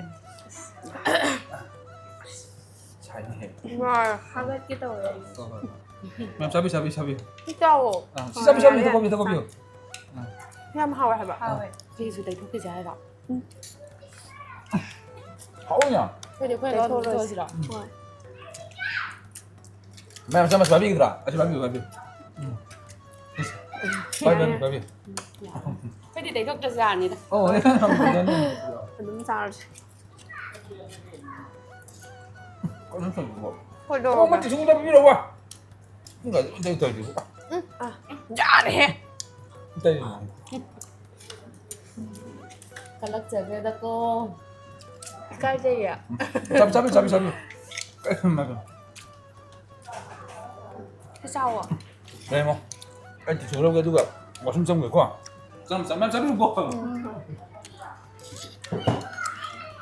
ꯁꯥꯏꯅꯦꯍꯦ꯫ ꯋꯥ, ꯍꯥꯒꯠꯀꯦ ꯇꯧꯋꯦ ꯑꯩ꯫ ꯍꯣꯏ, ꯍꯣꯏ, ꯍꯣꯏ꯫ ꯃꯌꯥꯝ ꯆꯥꯕꯤꯌꯨ, ꯆꯥꯕꯤꯌꯨ, ꯆꯥꯕꯤꯌꯨ꯫ ꯁꯤ ꯆꯥꯎꯋꯣ꯫ ꯑꯥ, ꯁꯤ ꯆꯥꯕꯤꯌꯨ, ꯆꯥꯕꯤꯌꯨ, ꯌꯥꯔꯦ, ꯊꯛꯑꯣ, ꯌꯥꯔꯦ, ꯊꯛꯑꯣ꯫ ꯌꯥꯝ ꯍꯥꯎꯋꯦ ꯍꯥꯏꯕ꯫ ꯍꯥꯎꯋꯦ꯫ ꯁꯤꯁꯨ ꯇꯩꯊꯣꯛꯈꯤꯁꯦ ꯍꯥꯏꯔꯣ? ꯎꯝ꯫ ꯍꯥꯎꯋꯤꯅ꯫ ꯑꯩꯈꯣꯏꯗꯤ ꯑꯩꯈꯣꯏ ꯂꯣꯏ ꯑꯗꯨꯝ ꯇꯩꯊꯣꯛꯑꯁꯤ꯫ ꯇꯧꯁꯤꯔꯣ? ꯍꯣꯏ꯫ ꯃꯌꯥꯝ ꯆꯥꯃꯁ ꯄꯥꯏꯕꯤꯒꯗ꯭ꯔꯥ? ꯑꯁꯤ ꯄꯥꯏꯕꯤꯌꯨ, ꯄꯥꯏꯕꯤꯌꯨ꯫ ꯎꯝ꯫ ꯄꯥꯏꯕꯤꯌꯨ, ꯌꯥꯔꯦ꯫ ꯄꯥꯏꯕꯤꯌꯨ꯫ ꯎꯝ, ꯌꯥꯔꯦ꯫ ꯑꯩꯈꯣꯏꯗꯤ ꯇꯩꯊꯣꯛꯇ꯭ꯔꯁꯨ ꯌꯥꯔꯅꯤꯗ꯫ ꯑꯣ, ꯌꯥꯔꯦ꯫ ꯑꯗꯨꯝ ꯆꯥꯔꯁꯤ꯫ ꯀꯩꯅꯣ ꯇꯧꯔꯤꯗꯨꯕꯣ? ꯀꯩꯗꯧꯔꯒꯦ? ꯑꯣ, ꯃꯇꯤꯛ ꯁꯨꯝ ꯇꯧꯕꯤꯔꯣ, ꯋꯥ꯫ ꯁꯨꯝ ꯇꯧꯔꯤꯗꯨꯕꯣ? ꯎꯝ, ꯑ, ꯌꯥꯔꯦꯍꯦ꯫ ꯇꯩꯔꯤꯅꯦ꯫ ꯀꯜꯂꯛꯆꯈ꯭ꯔꯦꯗꯀꯣ꯫ ꯏꯀꯥꯏꯖꯩꯌꯦ꯫ ꯆꯥꯕꯤ, ꯆꯥꯕꯤ, ꯆꯥꯕꯤ, ꯆꯥꯕꯤ꯫ ꯁꯤ ꯆꯥꯎꯋꯣ꯫ ꯌꯥꯏꯃ, ꯑꯩ ꯇꯤꯁꯨ ꯂꯧꯒꯦ, ꯑꯗꯨꯒ washroom ꯆꯪꯉꯨꯒꯦꯀꯣ꯫ ꯆꯪ, ꯆꯪ, ꯃꯌꯥꯝ ꯆꯪꯉꯨꯀꯣ꯫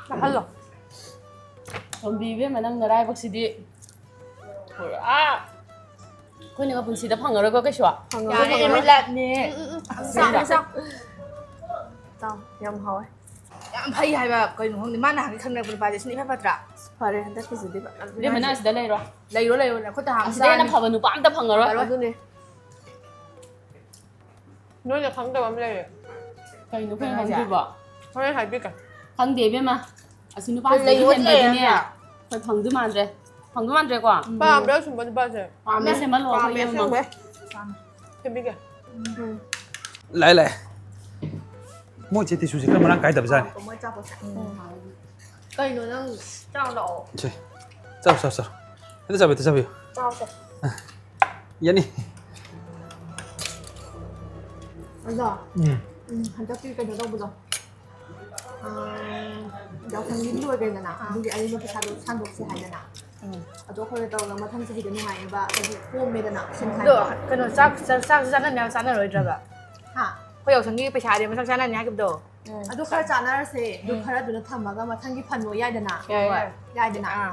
ꯆꯥꯍꯜꯂꯣ꯫ ꯇꯣꯝꯕꯤ ꯏꯕꯦꯝꯃ, ꯅꯪ ꯅꯔꯥꯏꯕꯛꯁꯤꯗꯤ ꯄꯨꯔꯥ ꯑꯩꯈꯣꯏꯅꯒ ꯄꯨꯟꯁꯤꯗ ꯐꯪꯉꯔꯣꯏꯀꯣ ꯀꯩꯁꯨ꯫ ꯐꯪꯉꯔꯣꯏ, ꯌꯥꯔꯦ, ꯐꯪꯉꯔꯣꯏ꯫ ꯌꯥꯔꯦ꯫ ꯂꯥꯏꯐꯅꯦ꯫ ꯎꯝ, ꯎꯝ, ꯎꯝ꯫ ꯆꯥꯎ, ꯆꯥꯎ꯫ ꯆꯥꯎ꯫ ꯌꯥꯝ ꯍꯥꯎꯋꯦ꯫ ꯌꯥꯝ ꯐꯩ ꯍꯥꯏꯕ꯫ ꯀꯩꯅꯣ ꯈꯪꯗꯦ, ꯃꯥ ꯅꯍꯥꯟꯒꯩ ꯈꯪꯅꯔꯛꯄ ꯅꯨꯄꯥꯁꯦ ꯁꯤꯅ ꯏꯐ ꯐꯠꯇ꯭ꯔꯥ? ꯐꯔꯦ ꯍꯟꯗꯛꯀꯤꯁꯤꯗꯤ ꯐꯖꯅ ꯏꯕꯦꯝꯃ, ꯅꯪ ꯑꯁꯤꯗ ꯂꯩꯔꯣ꯫ ꯂꯩꯔꯣ, ꯂꯩꯔꯣ, ꯅꯈꯨꯠꯇ ꯍꯥꯝ ꯑꯁꯤꯗ ꯍꯦꯟꯅ ꯆꯥꯅꯤ꯫ ꯐꯕ ꯅꯨꯄꯥ ꯑꯝꯇ ꯐꯪꯉꯔꯣꯏ꯫ ꯑꯗꯨꯅꯦ꯫ ꯅꯣꯏꯅ ꯈꯪꯗꯕ ꯑꯃ ꯂꯩꯔꯦ꯫ ꯀꯩꯅꯣ ꯑꯩꯈꯣꯏꯅ ꯈꯪꯗ꯭ꯔꯤꯕꯣ? ꯍꯣꯔꯦꯟ ꯍꯥꯏꯕꯤꯒꯦ꯫ ꯈꯪꯗꯦ ꯏꯕꯦꯝꯃ꯫ ꯑꯁꯤ ꯅꯨꯄꯥꯁꯤꯗꯒꯤ ꯂꯩꯌꯣꯗꯤ ꯍꯦꯟꯕꯗꯤꯅꯦ ꯂꯩꯔꯝꯃꯦ꯫ ꯑꯩꯈꯣꯏ ꯐꯪꯗꯣꯏ ꯃꯥꯟꯗ꯭ꯔꯦ꯫ ꯐꯪꯗꯣꯏ ꯃꯥꯟꯗ꯭ꯔꯦꯀꯣ? ꯄꯥꯝꯕ꯭ꯔꯥ ꯁꯨꯝꯕ ꯅꯨꯄꯥꯁꯦ? ꯄꯥꯝꯃꯦ, ꯁꯦꯝꯍꯜꯂꯣ ꯄꯥꯝꯃꯦ ꯑꯩꯈꯣꯏ ꯌꯦꯡꯉꯣ꯫ ꯑꯁꯦꯡꯕꯩ꯫ ꯁꯦꯝꯕꯤꯒꯦ꯫ ꯂꯥꯛꯑꯦ ꯂꯥꯛꯑꯦ꯫ ꯃꯣꯏꯁꯦ ꯇꯤꯁꯨꯁꯦ ꯈꯔ ꯃꯔꯥꯡ ꯀꯥꯏꯗꯕ ꯖꯥꯠꯅꯤ꯫ ꯃꯣꯏ ꯑꯆꯥꯄꯣꯠꯁꯦ꯫ ꯀꯩꯅꯣ ꯅꯪ ꯆꯥꯎ ꯂꯥꯛꯑꯣ꯫ ꯁꯦ꯫ ꯆꯥꯎ ꯆꯥꯎ ꯆꯥꯎ꯫ ꯑꯗꯨ ꯆꯥꯕꯤꯌꯨ, ꯑꯗꯨ ꯆꯥꯕꯤꯌꯨ꯫ ꯆꯥꯎꯁꯦ꯫ ꯌꯥꯅꯤ꯫ ꯑꯗꯣ ꯎꯝ꯫ ꯎꯝ, ꯍꯟꯗꯛꯀꯤ ꯀꯩꯅꯣ ꯇꯧꯕꯗꯣ꯫ ꯑꯥ, ꯌꯥꯎꯁꯪꯒꯤ ꯂꯣꯏꯈ꯭ꯔꯦꯗꯅ꯫ ꯑꯗꯨꯒꯤ ꯑꯔꯦꯝꯕ ꯄꯩꯁꯥꯗꯣ ꯁꯥꯟꯗꯣꯛꯁꯦ ꯍꯥꯏꯗꯅ꯫ ꯑꯗꯣ ꯑꯩꯈꯣꯏꯅ ꯇꯧꯔꯒ ꯃꯊꯪ ꯆꯍꯤꯗ ꯅꯨꯡꯉꯥꯏꯅꯕ ꯍꯥꯏꯗꯤ ꯀꯣꯝꯃꯦꯗꯅ꯫ ꯁꯦꯟ ꯑꯗꯣ ꯈꯥꯏꯕ꯫ ꯀꯩꯅꯣ ꯆꯥꯛ ꯆꯥꯛ- ꯆꯥꯛꯁꯨ ꯆꯥꯅꯅꯤ ꯍꯥꯏꯕ ꯆꯥꯅꯔꯣꯏꯗ꯭ꯔꯕ? ꯍꯥ? ꯑꯩꯈꯣꯏ ꯌꯥꯎꯁꯪꯒꯤ ꯄꯩꯁꯥ ꯑꯔꯦꯝꯕ ꯆꯥꯛ ꯆꯥꯅꯅꯤ ꯍꯥꯏꯈꯤꯕꯗꯣ? ꯑꯗꯨ ꯈꯔ ꯆꯥꯅꯔꯁꯦ꯫ ꯑꯗꯨ ꯈꯔꯗꯨꯅ ꯊꯝꯃꯒ ꯃꯊꯪꯒꯤ ꯐꯟꯗꯣ ꯌꯥꯏꯗꯅ꯫ ꯌꯥꯏ, ꯌꯥꯏ꯫ ꯌꯥꯏꯗꯅ꯫ ꯑꯥ꯫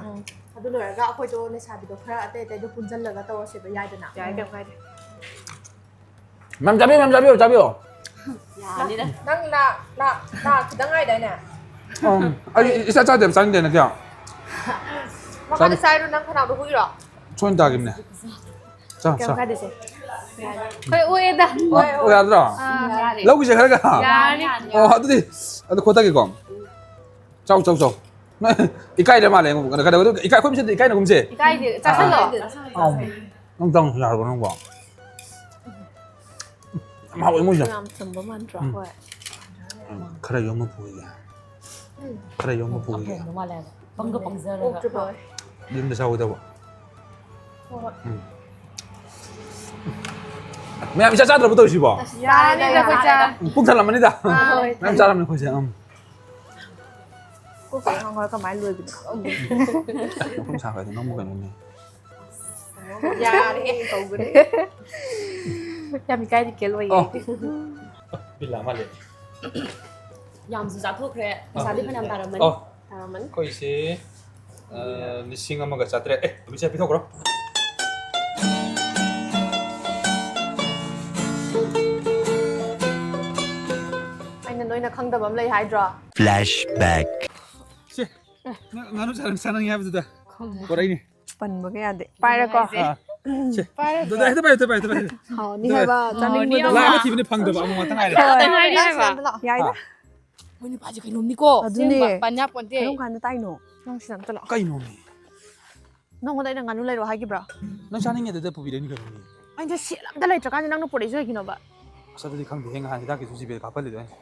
ꯑꯗꯨ ꯂꯣꯏꯔꯒ ꯑꯩꯈꯣꯏꯗꯣ ꯂꯩꯁꯥꯕꯤꯗꯣ ꯈꯔ ꯑꯇꯩ ꯑꯇꯩꯗꯣ ꯄꯨꯟꯁꯤꯜꯂꯒ ꯇꯧꯔꯁꯦꯕ ꯌꯥꯏꯗꯅ꯫ ꯌꯥꯏ, ꯀꯩꯝ ꯀꯥꯏꯗꯦ꯫ ꯃꯌꯥꯝ ꯆꯥꯕꯤꯌꯨ, ꯃꯌꯥꯝ ꯆꯥꯕꯤꯌꯨ, ꯆꯥꯕꯤꯌꯨ꯫ ꯌꯥꯅꯤꯗ꯫ ꯅꯪ ꯂꯥ ꯂꯥ ꯂꯥ ꯈꯤꯇꯪ ꯉꯥꯏꯗꯥꯏꯅꯦ? ꯎꯝ, ꯑꯩ ꯏꯆꯥ ꯆꯥꯗꯦ ꯌꯥꯝ ꯆꯥꯅꯤꯡꯗꯦꯅ ꯀꯌꯥ꯫ ꯃꯈꯥꯗ ꯆꯥꯏꯔꯣ ꯅꯪ ꯈꯅꯥꯎꯗꯣ ꯍꯨꯏꯔꯣ? ꯁꯣꯏꯅ ꯇꯥꯈꯤꯕꯅꯦ꯫ ꯆꯥ, ꯆꯥ꯫ ꯀꯩꯝ ꯀꯥꯏꯗꯦꯁꯦ꯫ ꯍꯣꯏ, ꯑꯣꯏꯌꯦꯗ꯫ ꯑꯣ, ꯑꯣ, ꯌꯥꯗ꯭ꯔꯣ? ꯌꯥꯔꯦ꯫ ꯂꯧꯈꯤꯁꯦ ꯈꯔꯒ꯫ ꯌꯥꯔꯅꯤ, ꯌꯥꯔꯅꯤ꯫ ꯑꯣ, ꯑꯗꯨꯗꯤ, ꯑꯗꯨ ꯈꯣꯠꯇꯒꯦꯀꯣ꯫ ꯆꯥꯎ, ꯆꯥꯎ, ꯆꯥꯎ꯫ ꯏꯀꯥꯏꯔ ꯃꯥꯜꯂꯦ꯫ ꯀꯩꯅꯣ, ꯀꯩꯅꯣ, ꯏꯀꯥꯏ, ꯑꯩꯈꯣꯏ ꯃꯁꯦꯟꯗꯤ ꯏꯀꯥꯏꯅꯒꯨꯝꯁꯦ꯫ ꯏꯀꯥꯏꯗꯦ, ꯆꯥꯁꯜꯂꯣ꯫ ꯑꯥꯎ꯫ ꯅꯪ ꯆꯥꯎ, ꯌꯥꯔꯕꯣ ꯅꯪꯕꯣ? ꯌꯥꯝ ꯍꯥꯎꯋꯦ ꯃꯣꯏꯁꯦ꯫ ꯌꯥꯝ ꯆꯝꯕ ꯃꯥꯟꯗ꯭ꯔꯣ? ꯎꯝ꯫ ꯍꯣꯏ꯫ ꯈꯔ ꯌꯣꯝꯃ ꯄꯨꯈꯤꯒꯦ꯫ ꯈꯔ ꯌꯣꯝꯃ ꯄꯨꯈꯤꯒꯦ꯫ ꯑꯄꯣꯝꯕ ꯃꯥꯜꯂꯦ ꯍꯥꯏꯕ꯫ ꯄꯪꯒ ꯄꯪꯖꯔꯒ꯫ ꯑꯣꯛꯇ꯭ꯔꯤꯕꯣ? ꯌꯨꯝꯗ ꯆꯥꯍꯧꯗꯕ꯫ ꯍꯣꯏ꯫ ꯎꯝ꯫ ꯃꯌꯥꯝ ꯏꯆꯥ ꯆꯥꯗ꯭ꯔꯕ ꯇꯧꯔꯤꯁꯤꯕꯣ? ꯌꯥꯔꯅꯤꯗ ꯑꯩꯈꯣꯏ ꯆꯥ꯫ ꯎꯝ, ꯄꯨꯛ ꯊꯜꯂꯝꯃꯅꯤꯗ꯫ ꯑꯥ, ꯍꯣꯏ꯫ ꯃꯌꯥꯝ ꯆꯥꯔꯝꯅꯤ ꯑꯩꯈꯣꯏꯁꯦ꯫ ꯎꯝ꯫ ꯀꯣꯛꯀ ꯉꯥꯎꯔ ꯀꯃꯥꯏꯅ ꯂꯣꯏꯕꯅꯣ ꯈꯪꯗꯦ꯫ ꯃꯐꯝ ꯁꯥꯒꯗꯤ ꯅꯪꯕꯨ ꯀꯩꯅꯣꯅꯦ꯫ ꯌꯥꯔꯦ, ꯇꯧꯈ꯭ꯔꯦ꯫ ꯌꯥꯝ ꯏꯀꯥꯏꯗꯤ ꯀꯦꯜ ꯑꯣꯏꯌꯦ꯫ ꯑꯣ꯫ ꯕꯤꯜ ꯂꯥꯛ ꯃꯥꯜꯂꯦ꯫ ꯌꯥꯝꯁꯨ ꯆꯥꯊꯣꯛꯈ꯭ꯔꯦ꯫ ꯄꯩꯁꯥꯗꯤ ꯐꯅꯌꯥꯝ ꯇꯥꯔꯝꯃꯅꯤ꯫ ꯑꯣ꯫ ꯇꯥꯔꯝꯃꯅꯤ꯫ ꯑꯩꯈꯣꯏꯁꯦ, ꯑ, ꯂꯤꯁꯤꯡ ꯑꯃꯒ ꯆꯥꯇ꯭ꯔꯦꯠ꯫ ꯑꯦ, ꯑꯗꯨ ꯏꯆꯦ ꯄꯤꯊꯣꯛꯈ꯭ꯔꯣ꯫ ꯑꯩꯅ ꯂꯣꯏ ꯈꯪꯗꯕ ꯑꯃ ꯂꯩ ꯍꯥꯏꯗ꯭ꯔꯣ? Flashback. ꯁꯦ, ꯅꯪ ꯉꯥꯅꯨ ꯆꯥꯅꯤꯡ ꯆꯥꯅꯤꯡꯉꯤ ꯍꯥꯏꯕꯗꯨꯗ ꯈꯪꯗꯦ꯫ ꯄꯣꯔꯛꯏꯅꯦ꯫ ꯄꯟꯕꯒ ꯌꯥꯗꯦ꯫ ꯄꯥꯏꯔꯦꯀꯣ꯫ ꯑꯥ, ꯁꯦ, ꯄꯥꯏꯔꯦ꯫ ꯑꯗꯨꯗ ꯍꯦꯛꯇ ꯄꯥꯏꯌꯨ, ꯍꯦꯛꯇ ꯄꯥꯏꯌꯨ, ꯍꯦꯛꯇ ꯄꯥꯏꯌꯨ꯫ ꯍꯥꯎꯅꯤ ꯍꯥꯏꯕ ꯍꯥꯎꯅꯤ ꯆꯥꯅꯤꯡꯕꯗꯣ꯫ ꯍꯥꯏꯕ꯫ ꯂꯥꯛꯑꯒ ꯊꯤꯕꯅꯤ ꯐꯪꯗꯕ ꯑꯃ ꯉꯥꯛꯇ ꯉꯥꯏꯔꯦ꯫ ꯈꯔ ꯉꯥꯏꯔꯦ ꯅꯪ ꯍꯥꯏꯕ꯫ ꯁꯤꯗ ꯂꯥꯛꯑꯣ꯫ ꯌꯥꯏꯗ꯫ ꯑꯥ. ꯃꯣꯏ ꯅꯨꯄꯥꯁꯦ ꯀꯩꯅꯣꯝꯅꯤꯀꯣ꯫ ꯑꯗꯨꯅꯦ꯫ ꯑꯁꯦꯡꯕ ꯄꯟ ꯌꯥꯄꯣꯟꯇꯦ꯫ ꯀꯔꯝ ꯀꯥꯟꯗ ꯇꯥꯏꯅꯣ? ꯅꯪ ꯁꯤꯗ ꯑꯝꯇ ꯂꯥꯛꯑꯣ꯫ ꯀꯩꯅꯣꯃꯤ? ꯅꯪꯉꯣꯟꯗ ꯑꯩꯅ ꯉꯥꯅꯨ ꯂꯩꯔꯛꯑꯣ ꯍꯥꯏꯈꯤꯕ꯭ꯔꯣ? ꯅꯪ ꯆꯥꯅꯤꯡꯉꯦ ꯑꯗꯨꯗ ꯄꯨꯕꯤꯔꯛꯏꯅꯤ ꯀꯩꯅꯣꯃꯤ꯫ ꯑꯩꯗꯣ ꯁꯦꯜ ꯑꯝꯇ ꯂꯩꯇ꯭ꯔꯀꯥꯟꯁꯤꯗ ꯅꯪꯅ ꯄꯨꯔꯛꯏꯁꯦ ꯀꯩꯒꯤꯅꯣꯕ? ꯑꯁ, ꯑꯗꯨꯗꯤ ꯈꯪꯗꯦꯍꯦ, ꯉꯍꯥꯟ ꯍꯤꯗꯥꯛꯀꯤꯁꯨ ꯖꯤꯄꯦꯗ ꯀꯥꯞꯍꯜꯂꯤꯗꯣ ꯑꯩꯅ꯫